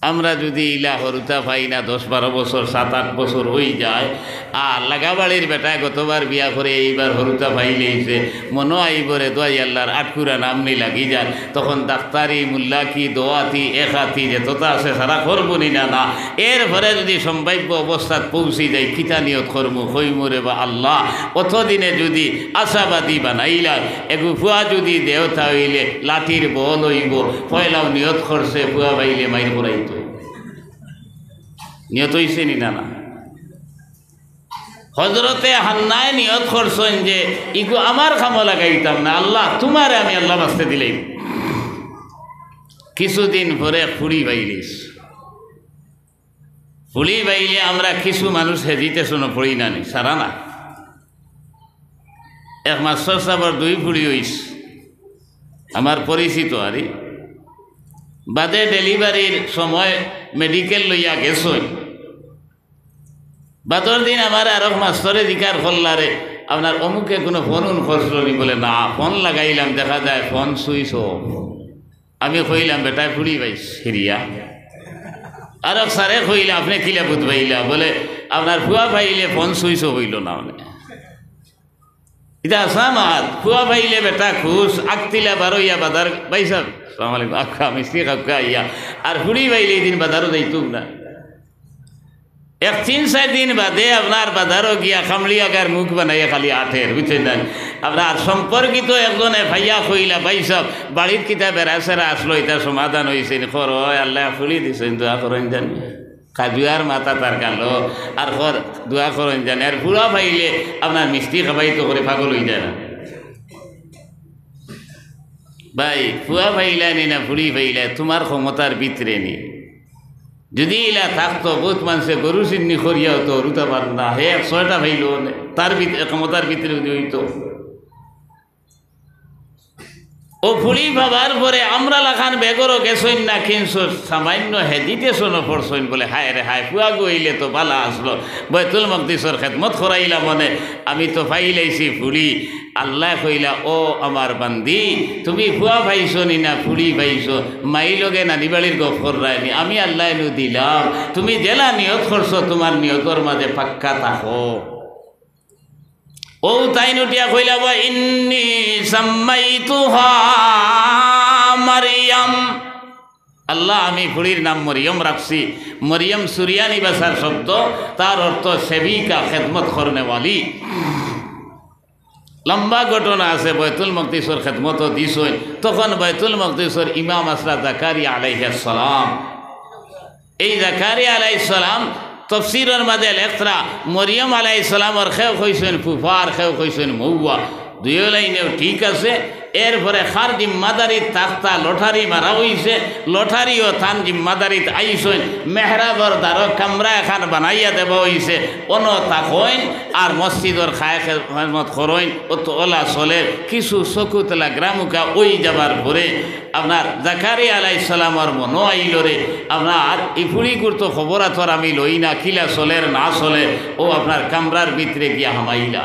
আমরা যুদি ইলা হুরুতা পাই না, দশ বারো বছর, সাত আট বছর অইযায়, আর লাগাবাড়ির বেটায় গতবার বিয়া করে এইবার হুরুতা পাইলাইছে, মনো আইবো রে দোয়াই আল্লার আটকুরা নামনি লাগি যায়, তখন ডাক্তারি, মুল্লাকি, দোয়াতি, একাতি যেততা আছে সারা করমু নি না, না। এরপরে যুদি সম্ভাব্য অবস্থাত পৌঁছি যাই, কিতা নিয়ত করমু, কইমু রে বা আল্লাহ, অতদিনে যুদি আশাবাদী বানাইলায়, এগু ফুয়া যুদি দেও তা অইলে লাঠির বল অইবো, পয়লাউ নিয়ত করছে ফুয়া পাইলে মাইর করাইতো। নিয়ত অইছে নি না, না? হযরতে হান্নায় নিয়ত করছইন যে, "ইগু আমার কামো লাগাইতাম না, আল্লাহ, তুমারে আমি আল্লাহ বাস্তে দিলাইমু।" কিছুদিন পরে ফুড়ি পাইলিছ। ফুড়ি পাইলে আমরা কিছু মানুষ hesitation-ও পড়ি না নি, সারা না। এক মাস্টর সাবর দুই ফুড়ি অইছ, আমার পরিচিত আরি। বাদে delivery-র সময় medical লইয়া গেছইন। বাদর দিন আমার আরক মাস্টরে জিকার করলা রে, আপনার অমুকে কুনু ফোন উন করছিল নি?" বলে, "না, ফোন লাগাইলাম, দেখা যায় ফোন সুইচ অফ।" আমি কইলাম, "বেটায় ফুড়ি পাইছে হিরিয়া।" আরক স্যারে কইলা, "আপনে কিলা বুঝ পাইলা?" বলে, "আপনার ফুয়া পাইলে ফোন সুইচ অফ অইলো না।" মানে ইতা হাছা মাত, ফুয়া পাইলে বেটা খুশ, আগতিলা বারইয়া বাজার, "ভাইসাব, আসসালামু আলাইকুম, আউক্কা, মিষ্টি খাউক্কা আইয়া।" আর ফুড়ি পাইলে ইদিন বাজারো যাইতো না। এক তিন চাইর দিন বাদে আপনার বাজারো গিয়া কামলি আগার মুখ বানাইয়া খালি আটের, বুঝছইন না? আপনার সম্পর্কিত একজনে পাইয়া কইলা, "ভাইসাব, বাড়িত কিতা বেড়া-সেড়া আছলো, ইতা সমাধান অইছে নি?" কর, "অয় আল্লায় ফুড়ি দিছইন, দোয়া করইন জানি।" কাজুয়ার মাথা তার কালো, আর কর, "দোয়া করইন জানি।" আর ফুড়া পাইলে আপনার মিষ্টি খাবাইতো করে পাগল অইযায় না? ভাই, ফুয়া পাইলায় নি না ফুড়ি পাইলায়, তুমার ক্ষমতার ভিতরে নি। যুদি ইলা থাকতো, বউত মানষে গরু সিন্নি করিয়াও তো অরুতা পারতা না, হে এক ছয়টা পাইলো নে, তার ভিত-, ক্ষমতার ভিতরে যুদি অইতো। অউ ফুড়ি পাবার পরে আমরা লাখান বেগরও গেছইন না, কিন্তু সামান্য hesitation-ও পড়ছইন বলে, "হায় রে হায়, ফুয়াগু অইলে তো বালা আছলো, বাইতুল মকদিসর খেদমত করাইলা মনে, আমি তো পাইলাইছি ফুড়ি।" আল্লায় কইলা, "ও আমার বান্দি, তুমি ফুয়া পাইছো নি না ফুড়ি পাইছো? মাই লগে নানি বাড়ির গফ কররায় নি, আমি আল্লায় নু দিলাম। তুমি যেলা নিয়ত করছো, তুমার নিয়তর মাঝে পাক্কা থাকো।" অউ তাইন উঠিয়া কইলা, "ওয়া ইন্নী সাম্মাইতুহা মারইয়াম।" আল্লাহ, আমি ফুড়ির নাম মরিয়ম রাখছি। মরিয়ম সুরিয়ানি ভাষার শব্দ, তার অর্থ সেবিকা, খেদমত করনেওয়ালি। লম্বা ঘটনা আছে, বাইতুল মকদিসর খেদমতও দিছইন। তখন বাইতুল মকদিসর ইমাম আছলা জাকারিয়া আলাইহিস সালাম। এই জাকারিয়া আলাইহিস সালাম তফসিরর মাঝে লেখরা, মরিয়ম আলাইহিস সালামর কেউ কইছইন ফুফা আর কেউ কইছইন মউয়া, দুইও লাইনেও ঠিক আছে। এরপরে কার জিম্মাদারিত থাকতা লটারি মারা অইছে, লটারিও তান জিম্মাদারিত আইছইন, মেহরাবর দ্বারো কামরা এখান বানাইয়া দেওয়া অইছে, অনো থাকইন আর মসজিদর খায় খেদমত করইন, অতো অলা চলের। কিছু চকুত লাগরা মুখা অই যাবার পরে আপনার জাকারিয়া আলাইহিস সালামর মনো আইলো রে, আপনার ই ফুড়িগুর তো খবর আতর আমি লই না, কিলা চলের না চলের, অউ আপনার কামরার ভিতরে গিয়া হামাইলা।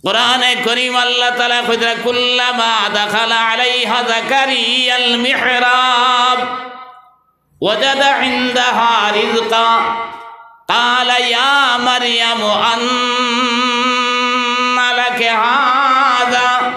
কোরআনে করিম আল্লাহ তাআলা কইরা, "কুল্লামা দাখালা আলাইহা জাকারিয়াল মিহরাব ওয়াজাদা ইনদাহা রিজকা, ক্বালা ইয়া মারইয়ামু আন্না লাকি হাযা?"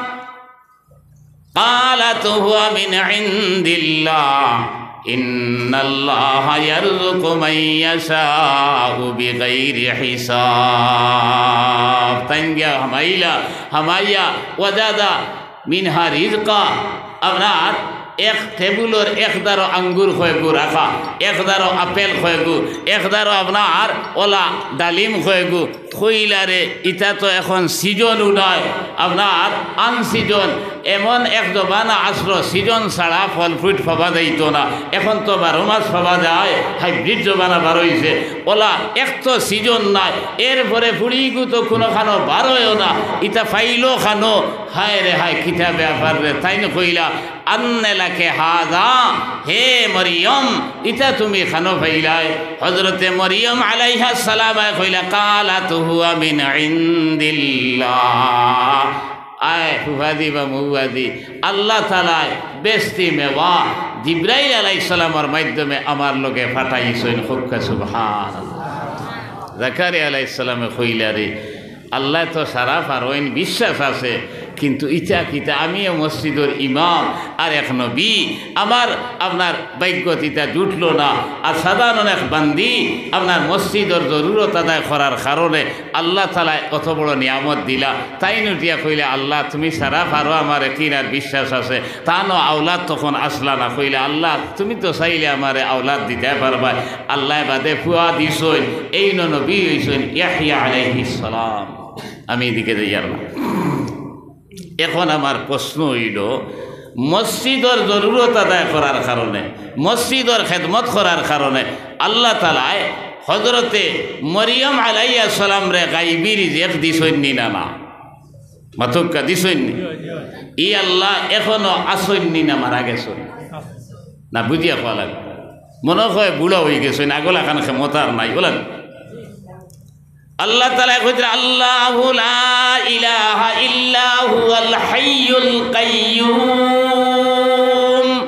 قالت هو من عند الله إن الله يرزق من يشاء بغير حساب। তাইন গিয়া হামাইলা, হামাইয়া ওয়াজাদা মিনহা রিজকা, আপনার এক টেবুলর এক দারো আঙ্গুর কয়গু রাখা, এক দারো আপেল কয়গু, এক দারো আপনার অলা ডালিম কয়গু, কইলা রে, ইতা তো এখন সিজনও নায়, আপনার আনসিজন। এমন এক জমানা আছলো, সিজন ছাড়া ফল ফ্রুট পাওয়া যাইতো না। এখন তো বারো মাস পাওয়া যায়, হাইব্রিড জমানা বার অইছে। অলা এক তো সিজন নাই, এরপরে ফুড়িগু তো কুনুখানো বারইও না, ইতা পাইলো খানো। হায় রে হায়, কিতা ব্যাপার রে? তাইন কইলা, আন্না লাকি হাযা, হে মরিয়ম, ইতা তুমি খানো পাইলায়? হযরতে মরিয়ম আলাইহাস সালাম আয় কইলা, ক্বালাত হুয়া মিন ইনদিল্লাহ। আয় ফুফাদি বা মৌয়াদি, আল্লাহ তাআলায় বেহেস্তি মেওয়া জিব্রাইল আলাইহিস সালামর মাধ্যমে আমার লগে পাঠাইছইন। কউক্কা সুবহানাল্লাহ। জাকারিয়া আলাইহিস সালামে কইলা রে, আল্লায় তো সারা পারইন, বিশ্বাস আছে, কিন্তু ইতা কিতা, আমিও মসজিদর ইমাম আর এক নবী, আমার আপনার ভাগ্যত ইতা জুটলো না। আর সাধারণ এক বান্দি আপনার মসজিদর জরুরত আদায় করার কারণে আল্লাহ তাআলায় অত বড় নিয়ামত দিলা। তাইন উঠিয়া কইলা, আল্লাহ, তুমি সারা পারো, আমার একিন আর বিশ্বাস আছে। তানও আওলাদ তখন আছলা না, কইলা, আল্লাহ, তুমি তো চাইলে আমারে আওলাদ দিতায় পারবায়। আল্লায় বাদে ফুয়া দিছইন, এইন নবী অইছইন ইয়াহইয়া আলাইহিস সালাম। আমি ইদিকে যাইয়ার না। এখন আমার প্রশ্ন অইলো, মসজিদর জরুরত আদায় করার কারণে, মসজিদর খেদমত করার কারণে আল্লাহ তাআলায় হযরতে মরিয়ম আলাইহিস সালামরে গাইবি রিজেক দিছইন নি না, না? মাতউক্কা, দিছইন নি? ই আল্লাহ এখনো আছইন নি না মারা গেছইন? না, বুঝিয়া কওয়া লাগে। মনো কয় বুড়া অইগেছইন, আগলাখান ক্ষমতা আর নাই, বলেন? আল্লাহ তাআলায় কইরা, "আল্লাহু লা ইলাহা ইল্লা হুয়াল হাইয়ুল কাইয়্যুম।"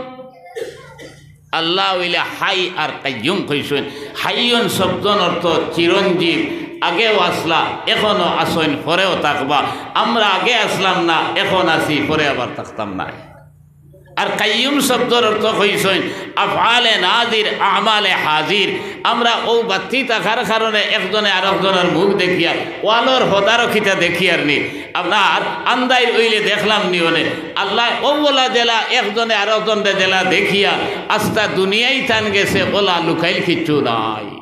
আল্লাহ অইলা হাই আর কাইয়্যুম কইছইন। হাইয়ুন শব্দর অর্থ চিরঞ্জীব, আগেও আছলা, এখনো আছইন, পরেও থাকবা। আমরা আগে আছলাম না, এখন আছি, পরে আবার থাকতাম না। আর কাইয়ুম শব্দর অর্থ কইছইন আফআলে নাজির, আমালে হাজির। আমরা অউ বাত্তি থাকার কারণে একজনে আরকজনর মুখ দেখিয়ার, ওয়ালর হদারকিতা দেখিয়ার নি। আপনার আন্দাইর অইলে দেখলাম নি অনে। আল্লায় অউ ওলা যেলা একজনে আরকজনরে যেলা দেখিয়ার, আস্তা দুনিয়াই তান গেছে, ওলা লুকাইল কিচ্ছু নাই।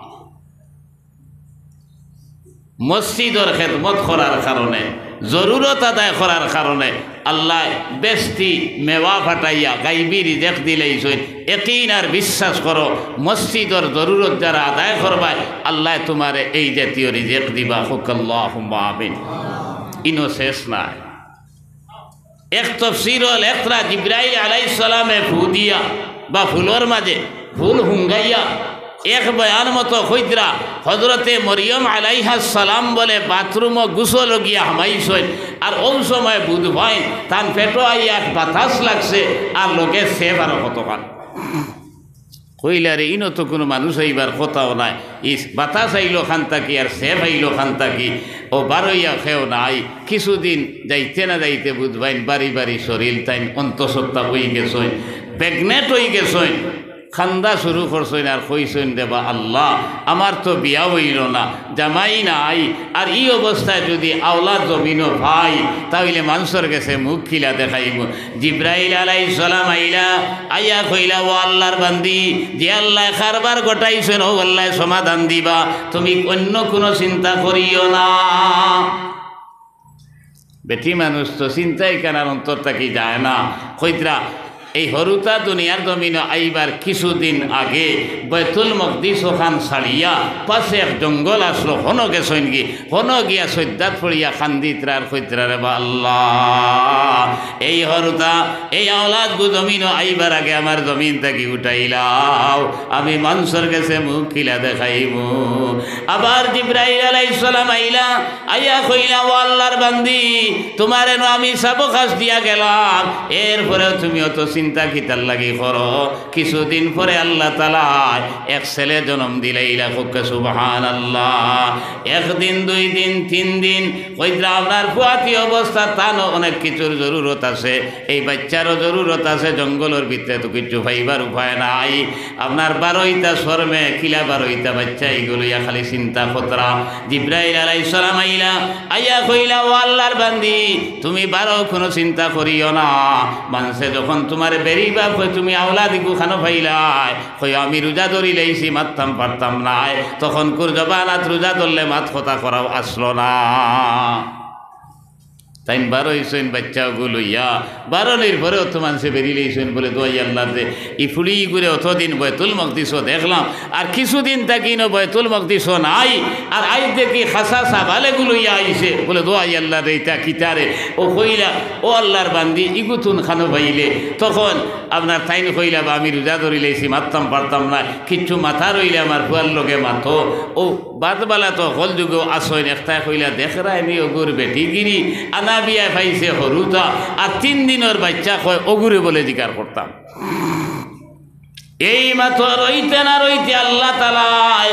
মসজিদর খেদমত করার কারণে, জরুরত আদায় করার কারণে আল্লায় বেহেস্তি মেওয়া ফাটাইয়া গাইবি রিজেক দিলাইছইন। একিন আর বিশ্বাস করো, মসজিদর জরুরত যারা আদায় করবায়, আল্লায় তুমারে এই জাতীয় রিজেক দিবা। কউক্কা আল্লাহুম্মা আমিন। ইনো শেষ নাই। এক তফসির অইল, একরা জিব্রাইল আলাইহিস সালামে ফু দিয়া বা ফুলর মাঝে ফুল হুঙ্গাইয়া, এক বয়ান মতো কইতরা হজরতে মরিয়ম আলাইহাস সালাম বলে বাথরুমো গোসল গিয়া হামাইছইন, আর অউ সময় বুঝ পাইন তান পেটো আইয়া এক বাতাস লাগছে, আর লগে সেফ আরো কতখান। কইলা রে, ইনো তো কুনু মানুষ আইবার কথাও নায়। ইস, বাতাস আইলো কান থাকি আর সেফ আইলো কান থাকি, অউ বারইয়া কেউ নাই। কিছুদিন যাইতে না যাইতে বুঝ পাইন বাড়ি বাড়ি শরীর তাইন অন্তঃসত্ত্বা অইগেছইন, প্রেগনেন্ট অইগেছইন। কান্দা শুরু করছইন আর কইছইন, "রেবা আল্লাহ, আমার তো বিয়া অইলো না, জামাই নাই, আর ই অবস্থায় যুদি আওলাদ জমিনো পাই, তা অইলে মানষর গেছে মুখ কিলা দেখাইমু?" জিব্রাইল আলাইহিস সালাম আইলা, আইয়া কইলা, "ও আল্লাহর বান্দি, যে আল্লায় কারবার ঘটাইছইন, অউ আল্লায় সমাধান দিবা, তুমি অইন্য কুনু চিন্তা করিও না।" বেটি মানুষ তো চিন্তা ইখান আর অন্তর থাকি যায় না। কইতরা, এই হুরুতা দুনিয়ার জমিনো আইবার কিছুদিন আগে বায়তুল মকদিস অখান ছাড়িয়া পাশে এক জঙ্গল আছলো, হনো গেছইনগি, হনো গিয়া সইজদাত পড়িয়া কান্দিতরা আর কইতরা, "রেবা আল্লাহ, এই হুরুতা, এই আওলাদগু জমিনো আইবার আগে আমার জমিন থাকি উঠাইলাও, আমি মানষর গেছে মুখ কিলা দেখাইমু?" আবার জিব্রাইল আলাইহিস সালাম আইলা, আইয়া কইলা, "ও আল্লাহর বান্দি, তুমারে নু আমি সবক দিয়া গেলাম, এরপরেও তুমি অত চিন্তা কিতার লাগি করো?" কিছুদিন পরে আল্লাহ তাআলায় এক ছেলে জনম দিলাইলা। কউক্কা সুবহানাল্লাহ। একদিন, দুই দিন, তিন দিন, কইতরা আপনার ফুয়াতি অবস্থা, তানও অনেক কিছুর জরুরত আছে, এই বাইচ্চারও জরুরত আছে, জঙ্গলর ভিতরে তো কিচ্ছু পাইবার উপায় নাই। আপনার বারইতা শরমে কিলা বারইতা বাইচ্চা, ইগু লইয়া খালি চিন্তা করতরা। জিব্রাইল আলাইহিস সালাম আইলা, আইয়া কইলা, "ও আল্লাহর বান্দি, তুমি বারও কুনু চিন্তা করিও না। মানষে যখন তুমারে বেড়িবা কয়, তুমি আওলাদ ইগু কানো পাইলায়?" কয়, "আমি রোজা ধরিলাইছি, মাততাম পারতাম নায়।" তখনকুর জমানাত রোজা ধরলে মাত কথা করাও আছলো না। তাইন বারইছইন বাইচ্চাগু লইয়া, বারনির পরে অত মানষে বেড়িলাইছইন বলে, "দোয়াই আল্লাহর রে, ই ফুড়ি ইগুরে অতদিন বায়তুল মকদিসো দেখলাম, আর কিছুদিন থাকি ইনো বায়তুল মকদিসো নাই, আর আইজ দেখি খাসা ছাগল এগু লইয়া আইছে।" বলে, "দোয়াই আল্লাহর রে, ইতা কিতা রে?" অউ কইলা, "ও আল্লাহর বান্দি, ইগুতুন কানো পাইলে?" তখন আপনার তাইন কইলা, "বা আমি রোজা ধরিলাইছি, মাততাম পারতাম নায়, কিচ্ছু মাতার অইলে আমার ফুয়ার লগে মাতো।" অউ বাদ বালা তো হকল যুগেও আছইন, একটায় কইলা, "দেখরায়নি অগুর বেটিগিরি, আনা বিয়ায় পাইছে হুরুতা, আর তিন দিনর বাইচ্চা কয়, অগুরে বলে জিকার করতাম।" এই মাতো রইতে না রইতে আল্লাহ তাআলায়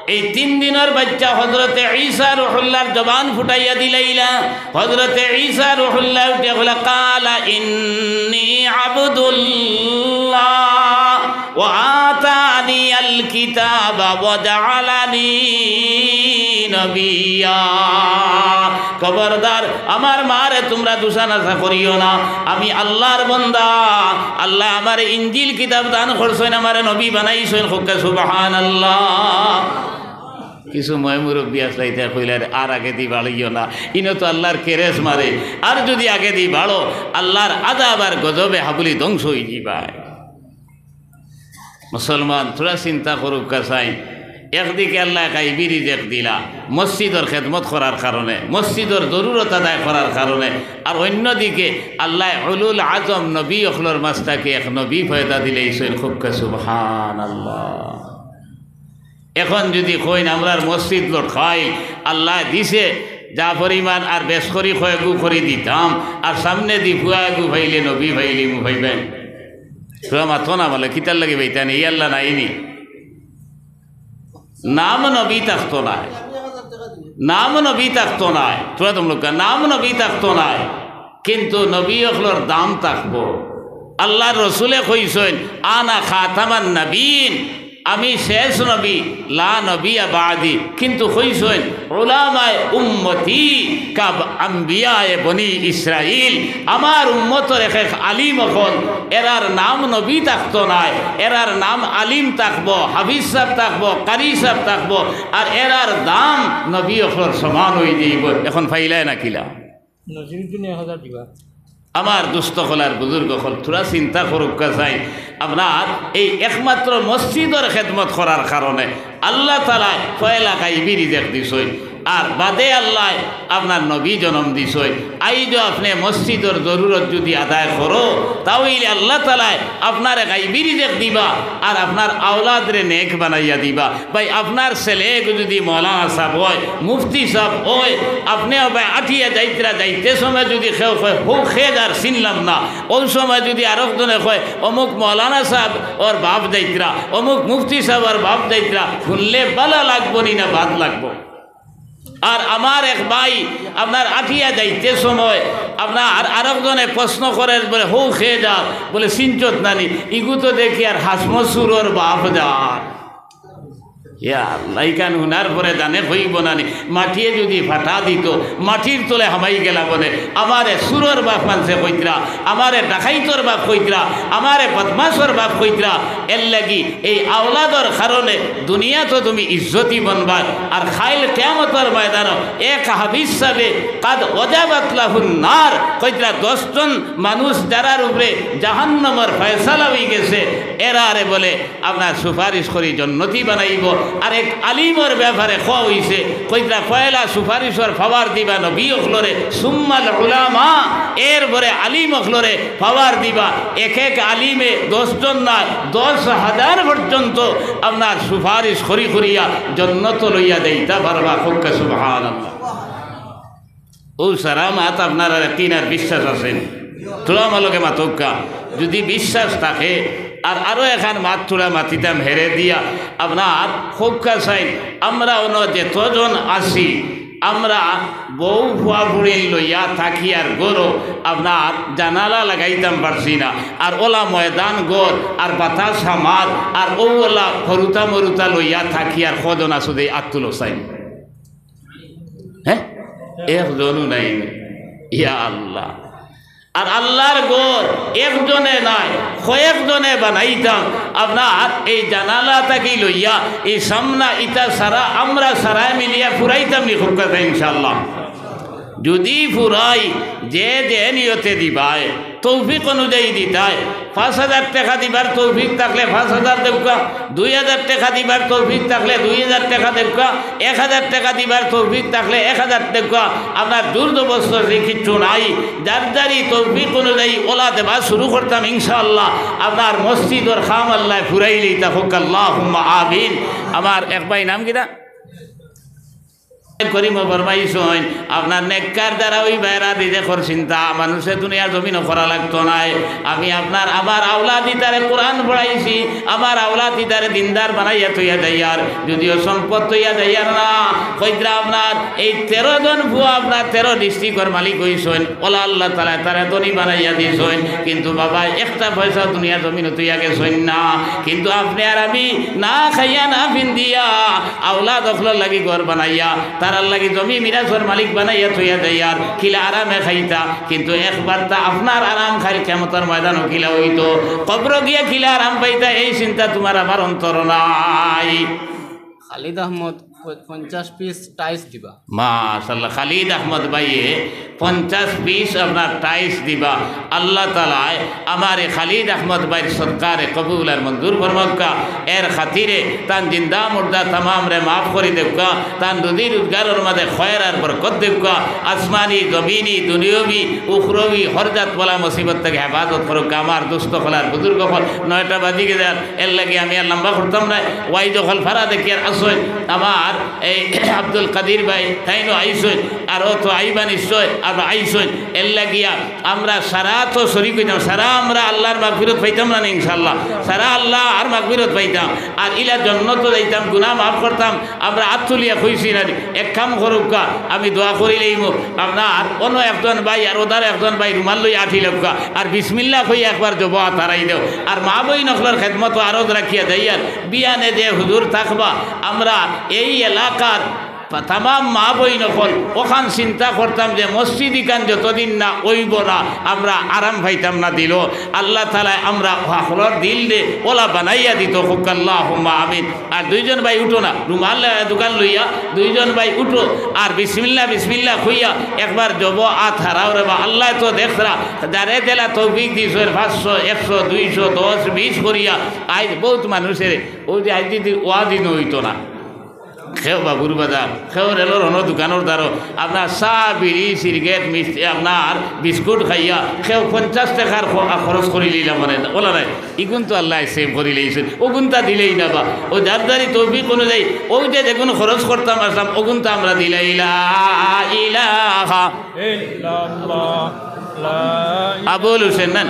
এই তিন দিনর বাইচ্চা হজরতে ঈসা রুহুল্লাহর জবান ফুটাইয়া দিলাইলা। হজরতে ঈসা রুহুল্লাহ উঠিয়া কইলা, "ক্বালা ইন্নী আবদুল্লাহ ওয়া আতানিয়াল কিতাবা ওয়া জাআলানি নবিয়্যা।" খবরদার, আমার মারে তুমরা দুষানাষা করিও না। আমি আল্লাহর বন্দা, আল্লায় আমারে ইঞ্জিল কিতাব দান করছইন, আমারে নবী বানাইছইন। কউক্কা সুবহানাল্লাহ। কিছু ময়-মুরব্বি আছলা, ইতা কইলা, "আর আগেদি বাড়িও না, ইনো তো আল্লাহর কেরেস মারে, আর যুদি আগেদি বাড়ো, আল্লাহর আযাব আর গজবে হাবুলি ধ্বংস অইযিবায়।" মুসলমান, থুড়া চিন্তা করউক্কা চাই। একদিকে আল্লায় গাইবি রিজেক দিলা মসজিদর খেদমত করার কারণে, মসজিদর জরুরত আদায় করার কারণে, আর অইন্যদিকে আল্লায় উলুল আজম নবী অকলর মাজ থাকি এক নবী পয়দা দিলাইছইন। কউক্কা সুবহানাল্লাহ। এখন যুদি কইন আমরার মসজিদ লটকাইল, আল্লায় দিছে যা পরিমাণ আর বেশ করি কয়েকগু করি দিতাম, আর সামনেদি ফুয়া এগু পাইলে নবী পাইলিমু, পাইবায় নি? তুরা মাতো না বলে, কিতার লাগি পাইতা নি? ই আল্লা নাইনি? নাম নবী থাকতো নায়, নাম নবী থাকতো নায়। তুরা তুমলুকা নাম নবী থাকতো নায়, কিন্তু নবী অকলর দাম থাকবো। আল্লার রসুলে কইছইন, "আনা খাতামান নবীন", আমি শেষ নবী, "লা নবিয়া বাদি", কিন্তু কইছইন, "উলামায়ে উম্মতি কা আম্বিয়ায়ে বনি ইসরাইল", আমার উম্মতর এক এক আলিম অকল, এরার নাম নবী থাকতো নায়, এরার নাম আলিম থাকবো, হাফিজ সাব থাকবো, কারি সাব থাকবো, আর এরার দাম নবী অকলর সমান অই যাইবো। এখন পাইলায় না কিলা? নজিরুদ্দিন এক হাজার দিবা। আমার দোস্ত অকল আর বুজুর্গ অকল, থুড়া চিন্তা করউক্কা চাই। আপনার এই একমাত্র মসজিদর খেদমত করার কারণে আল্লাহ তাআলায় পয়লা গাইবি রিজেক দিছইন, আর বাদে আল্লায় আপনার নবী জনম দিছইন। আইজও আপনে মসজিদর জরুরত যুদি আদায় করো, তাইলে আল্লাহ তাআলায় আপনারে গাইবি রিজেক দিবা, আর আপনার আওলাদরে নেক বানাইয়া দিবা। ভাই, আপনার ছেলে যুদি মৌলানা সাব অয়, মুফতি সাব অয়, আপনে ভাই আটিয়া যাইতরা, যাইতে সময় যুদি কেউ কয়, "হউ খে যার, চিনলাম না", অউ সময় যুদি আরক জনে কয়, "অমুক মৌলানা সাব অর বাপ যাইতরা, অমুক মুফতি সাব অর বাপ যাইতরা", হুনলে বালা লাগবো নি না বাদ লাগবো? আর আমার এক ভাই আপনার আটিয়া যাইতে সময় আপনার আরক জনে প্রশ্ন করের, বলে, "হউ খে যার?" বলে, "চিনছত না নি? ইগু তো দেখি আর হাসমত সুরর বাপ যার।" ইয়া আল্লাহ, ইখান হুনার পরে জানে কইবো না নি, মাটিয়ে যুদি ফাটা দিতো, মাটির তলে হামাই গেলা বনে, "আমারে সুরর বাপ মানষে কইতরা, আমারে ডাকাইতর বাপ কইতরা, আমারে বদমাশর বাপ কইতরা।" এর লাগি এই আওলাদর কারণে দুনিয়াত তুমি ইজ্জতি বনবায়, আর কাইল কিয়ামতর ময়দানো এক হাফিজ সাবে কাদ ওয়াজাবাত লাহুন নার কইতরা, দশ জন মানুষ যারার উপরে জাহান্নামর ফয়সালা অই গেছে, এরারে বলে আপনার সুপারিশ করি জন্নতি বানাইবো। আর এক আলিমর ব্যাপারে কওয়া অইছে, কইতরা পয়লা সুপারিশর পাওয়ার দিবা নবী অকলরে, সুম্মাল উলামা, এরপরে আলিম অকলরে পাওয়ার দিবা। এক এক আলিমে দশ জন নায়, দশ হাজার পর্যন্ত আপনার সুপারিশ করি করিয়া জন্নত লইয়া যাইতা পারবা। কউক্কা সুবহানাল্লাহ। অউ সারা মাত আপনারার একিন আর বিশ্বাস আছে নি? থুড়া আমার লগে মাতউক্কা। যুদি বিশ্বাস থাকে, আর আরো এখান মাত থুড়া মাতিতাম হেরে দিয়া, আপনার কউক্কা চাই, আমরা অনো যেতজন আছি, আমরা বউ ফুয়া ফুড়িন লইয়া থাকি আর ঘরো আপনার জানালা লাগাইতাম পারছি না, আর অলা ময়দান ঘর, আর বাতাস হামার, আর অউ অলা ফরুতা মরুতা লইয়া থাকি আর কয়জন আছো দেই আত তুলো চাই। হে, একজনও নাই। ইয়া আল্লাহ। আর আল্লার ঘর একজনে নায়, কয়েকজনে বানাইতাম। আপনার এই জানালা থাকি লইয়া এই সামনা ইতা সারা আমরা সারায় মিলিয়া ফুরাইতাম নি কউক্কা চাই ইনশাআল্লাহ। যুদি ফুরাই, যে যে নিয়তে দিবায়, তৌফিক অনুযায়ী দিতায়। পাঁচ হাজার টেকা দিবার তৌফিক থাকলে পাঁচ হাজার দেউক্কা, দুই হাজার টেকা দিবার তৌফিক থাকলে দুই হাজার টেকা দেউক্কা, এক হাজার টেকা দিবার তৌফিক থাকলে এক হাজার দেউক্কা। আপনার জোর জবরদস্তি কিচ্ছু নাই, যার যারই তৌফিক অনুযায়ী অলা দেবা শুরু করতাম ইনশাআল্লাহ। আপনার মসজিদর কাম আল্লায় ফুরাইলিতা কউক্কা, আল্লাহুম্মা আমিন। আমার এক ভাই নাম কিতা? করিম ফরমাইছইন, আপনার নেককার দ্বারা অউ বেড়া দিতে কর চিন্তা, মানুষে দুনিয়ার জমিনো করা লাগতো নায়। আমি আপনার, আমার আওলাদ ইতারে কোরআন পড়াইছি, আমার আওলাদ ইতারে দিনদার বানাইয়া থইয়া যাইয়ার, যদিও সম্পদ থইয়া যাইয়ার না, কইতরা আপনার এই তেরো জন ফুয়া আপনার তেরো ডিস্ট্রিক্টর মালিক অইছইন, অলা আল্লাহ তাআলায় তারে ধনী বানাইয়া দিছইন, কিন্তু বাবা একটা পয়সা দুনিয়ার জমিনো থইয়া গেছইন না। কিন্তু আপনে আর আমি না খাইয়া না পিন্দিয়া আওলাদ অকলর লাগি ঘর বানাইয়া, তারার লাগি জমি মিরাসর মালিক বানাইয়া থইয়া যাইয়ার, কিলা আরামে খাইতা, কিন্তু একবার তা আপনার আরাম কাইল কিয়ামতর ময়দানো কিলা অইতো, কবরো গিয়া কিলা আরাম পাইতা, এই চিন্তা তুমার আমার অন্তরো নাই। খালিদ আহমদ। পঞ্চাশ পিস টাইস দিবা। মাশাআল্লাহ, খালিদ আহমদ ভাইয়ে পঞ্চাশ পিস আপনার টাইস দিবা। আল্লাহ তাআলায় আমার এই খালিদ আহমদ ভাইর সদকারে কবুল আর মঞ্জুর ফরমাউক্কা। এর খাতিরে তান জিন্দা মুর্দা তামামরে মাফ করি দেউক্কা। তান রুজি রোজগারর মাঝে খয়ের আর বরকত দেউক্কা। আসমানি, জমিনি, দুনিয়াবি, উখরবি, হর জাত বালা মুসিবত থাকি হেফাজত করউক্কা। আমার দোস্ত অকল আর বুজুর্গ অকল, নয়টা বাজি গেছে, আর এর লাগি আমি আর লম্বা করতাম নায়। ওয়াইজ অকল ফারা দেখিয়ার আছইন, আমার এই আব্দুল কাদির ভাই, তাইনও আইছইন, আরও তো আইবা নিশ্চয়, আর আইছইন। এর লাগিয়া আমরা সারা তো শরিক অইতাম, সারা আমরা আল্লাহর মাগফিরত পাইতাম না নি ইনশাআল্লাহ, সারা আল্লাহ আর মাগফিরত পাইতাম, আর ইলা জন্নতো যাইতাম, গুনাহ মাফ করতাম। আমরা আত তুলিয়া কইছি না নি, এক কাম করউক্কা, আমি দোয়া করিলাইমু। আপনার অন্য একজন ভাই আর ওদার একজন ভাই রুমাল লইয়া আটিলাউক্কা, আর বিসমিল্লাহ কইয়া একবার জবো আত হারাই দেও। আর মা বইন অকলর খেদমতো আরজ রাখিয়া যাইয়ার, বিয়ানে যে হুজুর থাকবা, আমরা এই এলাকার তামাম মা বইন অকল অখান চিন্তা করতাম যে মসজিদ ইখান যতদিন না অইবো না, আমরা আরাম পাইতাম না দিলো। আল্লাহ তাআলায় আমরা হকলর দিলরে ওলা বানাইয়া দিতো, কউক্কা আল্লাহুম্মা আমিন। আর দুইজন ভাই উঠো না, রুমাল, আহ, দোকান লইয়া দুইজন ভাই উঠো, আর বিসমিল্লাহ, বিসমিল্লাহ কইয়া একবার জবো আত হারাও রে বা। আল্লায় তো দেখরা, যারে যেলা তৌফিক দিছইন, পাঁচশো, একশো, দুইশো, দশ, বিশ করিয়া। আইজ বউত মানুষের, অউ যে আইজ যদি ওয়াজিন অইতো না, কেউ বাবুর বাজার, কেউ রেলর হনো দোকানর দ্বারো, আপনার চা, বিড়ি, সিগারেট, মিষ্টি, আপনার বিস্কুট খাইয়া কেউ পঞ্চাশ টেকার খ-, খরচ করিলিলা মানে, ওলা নায়। ইগুন তো আল্লায় সেভ করিলাইছইন, অগুনতা দিলাই না বা। অউ যার যারি তৌফিক অনুযায়ী অউ যে যেগুন খরচ করতাম আসলাম, অগুনতা আমরা দিলাই। লা ইলাহা ইল্লাল্লাহ, লা ইলাহা আবুল হোসেন না?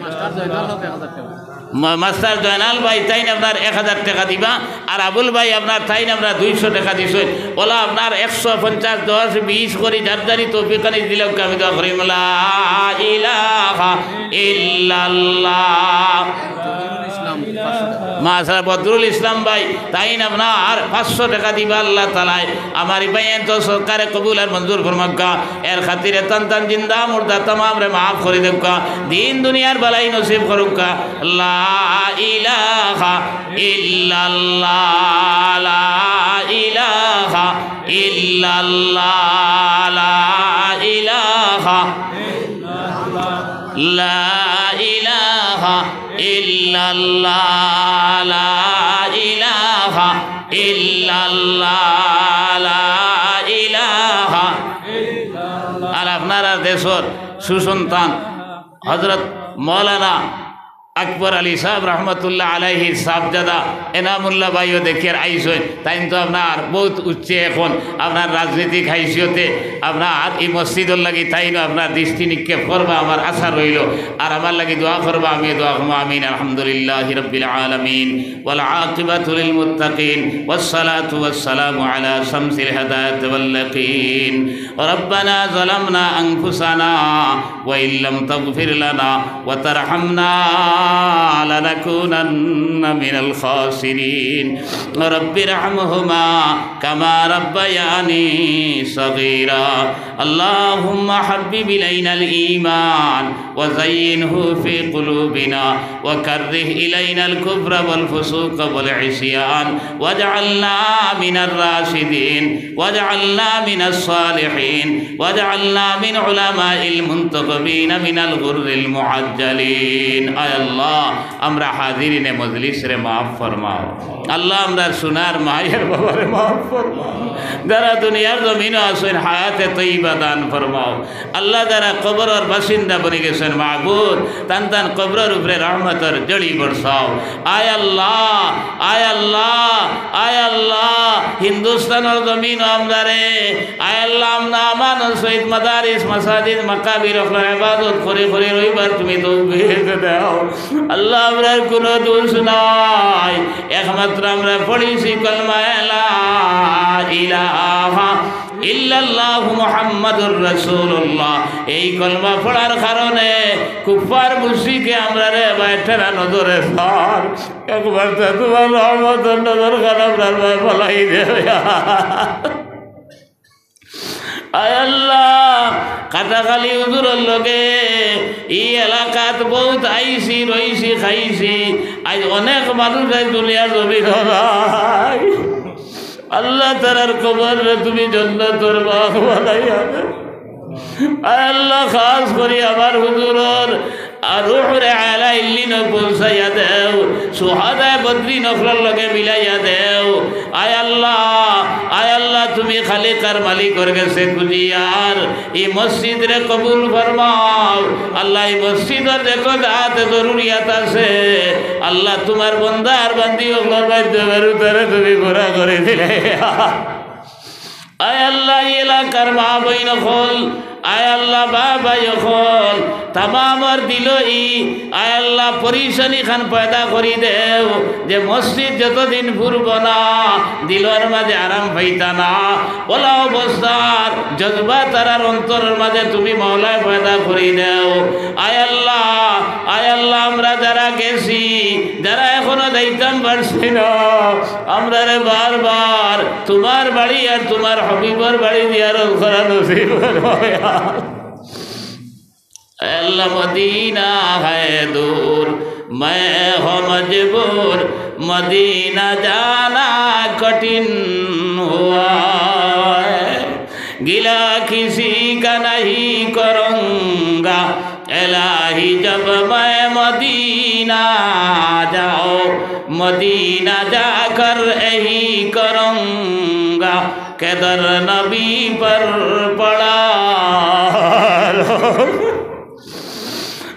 মাস্টার জয়নাল হক এক হাজার টেকা। মা-, মাস্টার জয়নাল ভাই, তাইন আপনার এক হাজার টেকা দিবা, আর আবুল ভাই আপনার, তাইন আপনার দুইশো টেকা দিছইন। ওলা আপনার একশো, পঞ্চাশ, দশ, বিশ করি যার যারি তৌফিক আনি দিলাউক্কা, আমি দোয়া করি। লা ইলাহা ইল্লাল্লাহ। বদরুল ইসলাম, পাঁচশো টেকা। মাশাআল্লাহ, বদরুল ইসলাম ভাই, তাইন আপনার পাঁচশো টেকা দিবা। আল্লাহ তাআলায় আমার ই ভাইয়াইন্তর সদকারে কবুল আর মঞ্জুর ফরমাউক্কা। এর খাতিরে তান তান জিন্দা মুর্দা তামামরে মাফ করি দেউক্কা। দিন দুনিয়ার ভালাই নসিব করউক্কা। লা ইলাহা ইল্লাল্লাহ, লা ইলাহা ইল্লাল্লাহ, লা ইলাহা, লা ইলাহা ইল্লাল্লাহ, লা ইলাহা ইল্লাল্লাহ, লা ইলাহা। আর আপনারার দেশর সুসন্তান হযরত মাওলানা আকবর আলী সাহেব রহমতুল্লাহ আলাইহির সাহেবজাদা এনামুল্লাহ ভাইও দেখিয়ার আইছইন। তাইন তো আপনার বউত উচ্চে এখন আপনার রাজনৈতিক হাইসিয়তে আপনার ই মসজিদর লাগি তাইনও আপনার দৃষ্টি নিক্ষেপ করবা, আমার আশা রইলো। আর আমার লাগি দোয়া করবা, আমিও দোয়া করমু। আমিন। আলহামদুলিল্লাহি রাব্বিল আলামিন, ওয়াল আকিবাতু লিল মুত্তাকিন, ওয়াস সালাতু ওয়াস সালামু আলা শামসিল হিদায়াতি ওয়াল ইয়াকিন। ربنا ظلمنا أنفسنا وإن لم تغفر لنا وترحمنا لنكونن من الخاسرين. رب ارحمهما كما ربياني صغيرا. اللهم حبب إلينا الإيمان وزينه في قلوبنا وكره إلينا الكفر والفسوق والعصيان واجعلنا من الراشدين واجعلنا من الصالحين واجعلنا من علماء المنتخبين من الغر المحجلين. আয় আল্লাহ, আমরা হাজিরিনে মজলিসরে মাফ ফরমাও। আল্লাহ, আমরার সোনার মায়ের বাবারে মাফ ফরমাও। যারা দুনিয়ার জমিনো আছইন, হায়াতে তৈবা দান ফরমাও। আল্লাহ, যারা কবরর বাসিন্দা বনি গেছইন, মাবুদ, তান তান কবরর উপরে রহমতর জড়ি বরসাও। আয় আল্লাহ, আয় আল্লাহ, আয় আল্লাহ, হিন্দুস্তানর জমিনো আমরারে, আয় আল্লাহ, আমনা আমানত সহিত মাদারিস, মাসাজিদ, মাকাবির অকলর ইবাদত করি করি রইবার তুমি তৌফিক দেও। আল্লাহ, আমরার কুনু দুষ নাই, একমাত্র আমরা পড়ছি কলমা লা ইলাহা ইল্লাল্লাহু মুহাম্মাদুর রাসূলুল্লাহ। এই কলমা পড়ার কারণে কুফফার মুশরিকে আমরারে বাইর টেরা নজরে চার। একবার তো তোমার রহমতর নজর খান আমরার বায় ফালাই দেও। আয় আল্লাহ, কাটাখালি হুজুরর লগে ই এলাকাত বউত আইছি, রইছি, খাইছি। আইজ অনেক মানুষ আইজ দুনিয়ার জমিনো নাই। আল্লাহ, তারার কবররে তুমি জান্নাতর বাগ বানাইয়া দেও। আয় আল্লাহ, খাস করি আমার হুজুরর আর রুহরে আলা ইল্লিনো পৌঁছাইয়া দেও, শুহাদায়ে বদরিন অকলর লগে মিলাইয়া দেও। আয় আল্লাহ, আয় আল্লাহ, তুমি খালিক আর মালিকর গেছে খুজিয়ার ই মসজিদরে কবুল ফরমাও। আল্লাহ, ই মসজিদর যত জাত জরুরিয়াত আছে, আল্লাহ, তুমার বন্দা আর বান্দি অকলর মাধ্যমে তারে তুমি পুরা করি দিলাইও। আয় আল্লাহ, ই এলাকার মা বইন অকল, আয় আল্লাহ, বাবা ভাই অকল, তামামর দিলো ই, আয় আল্লাহ, পরিশানি খান পয়দা করি দেও, যে মসজিদ যতদিন ফুরবো না, দিলর মাঝে আরাম পাইতা না, অলা অবস্থার জজবা তারার অন্তরর মাঝে তুমি মাওলায় পয়দা করি দেও। আয় আল্লাহ, আয় আল্লাহ, আমরা যারা গেছি, যারা এখনো যাইতাম পারছি না, আমরারে বারবার তুমার বাড়ি আর তুমার হাবিবর বাড়ি জিয়ারত করা নসিব করো। اے اللہ، مدینہ ہے دور، میں ہوں مجبور، مدینہ جانا کٹھن ہوا ہے۔ گلہ کسی کا نہیں کروں گا، الٰہی، جب میں مدینہ جاؤں، مدینہ جا کر یہی کروں گا کہ در نبی پر پڑا۔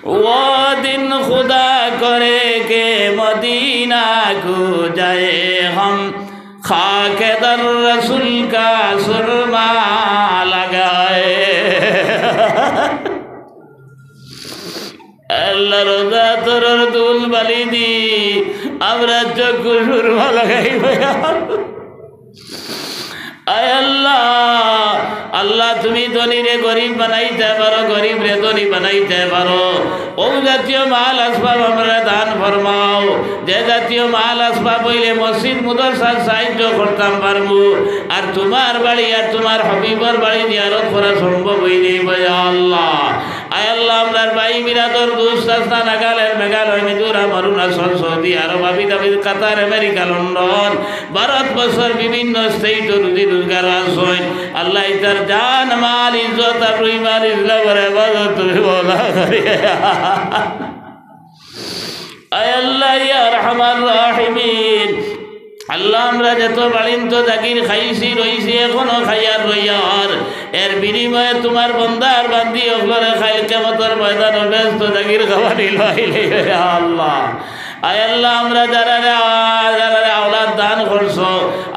وہ دن خدا کرے کہ مدینہ کو جائے ہم، خاک در رسول کا سرما لگائے۔ আল্লাহ, রোজা তোর ধুল বালি দি আমরা চক্ষু সুরমা লাগাইব। আয় আল্লাহ, আল্লাহ, তুমি ধনীরে গরিব বানাইতে পারো, গরিবরে ধনী বানাইতে পারো। ও জাতীয় মাল আসবাব আমরা দান ফরমাও, যে জাতীয় মাল আসবাব অইলে মসজিদ মাদ্রাসার সাহায্য করতাম পারমু, আর তুমার বাড়ি আর তুমার হাবিবর বাড়ি জিয়ারত করা সম্ভব অই যাইব, ইয়া আল্লাহ। আয় আল্লাহ, আমরার ভাই বিরাদর দুস্ত আস্তা নাগাল্যান্ড, মেঘালয়, মিজোরাম, অরুণাচল, সৌদি আরব, আবু ধাবি, কাতার, আমেরিকা, লন্ডন, ভারতবর্ষর বিভিন্ন state-ও রুজি রোজগার আছইন। আল্লাহ, ইতার জান, মাল, ইজ্জত, আবরু, ইমান, ইসলামর হেফাজত তুমি মৌলা করিয়া। আয় আল্লাহ, ইয়া আরহামার রাহিমিন, আল্লাহ, আমরা যত বাড়িন্ত জাগির খাইছি, রইছি, এখনো খাইয়ার রইয়ার, এর বিনিময়ে তুমার বন্দা আর বান্দি অকলরে কাইল কিয়ামতর ময়দানো বেহেস্ত জাগির খাওয়ানি লইলে, ইয়া আল্লাহ। আয় আল্লাহ, আমরা যারারে, যারারে আওলাদ দান করছো,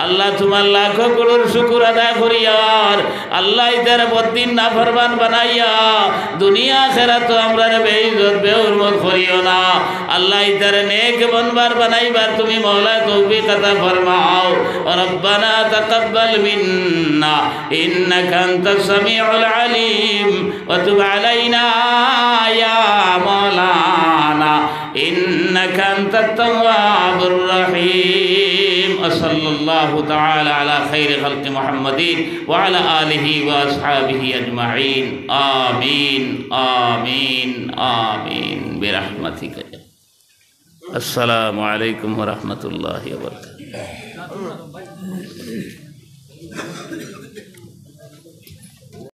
আল্লাহ, তুমার লাখো করোড় শুকুর আদায় করিয়ার, আল্লাহ, ইতারে বদিন নাফরমান বানাইয়া দুনিয়া আখেরাতো আমরারে বেইজ্জত, বেহুরমত করিও না। আল্লাহ, ইতারে নেক বনবার বানাইবার তুমি মৌলা তৌফিক আতা ফরমাও। ربنا تقبل منا إنك أنت السميع العليم وتب علينا يا مولانا إنك أنت التواب الرحيم. وصلى الله تعالى على خير خلق محمد وعلى آله وأصحابه أجمعين. آمين، آمين، آمين برحمتك. السلام عليكم ورحمة الله وبركاته.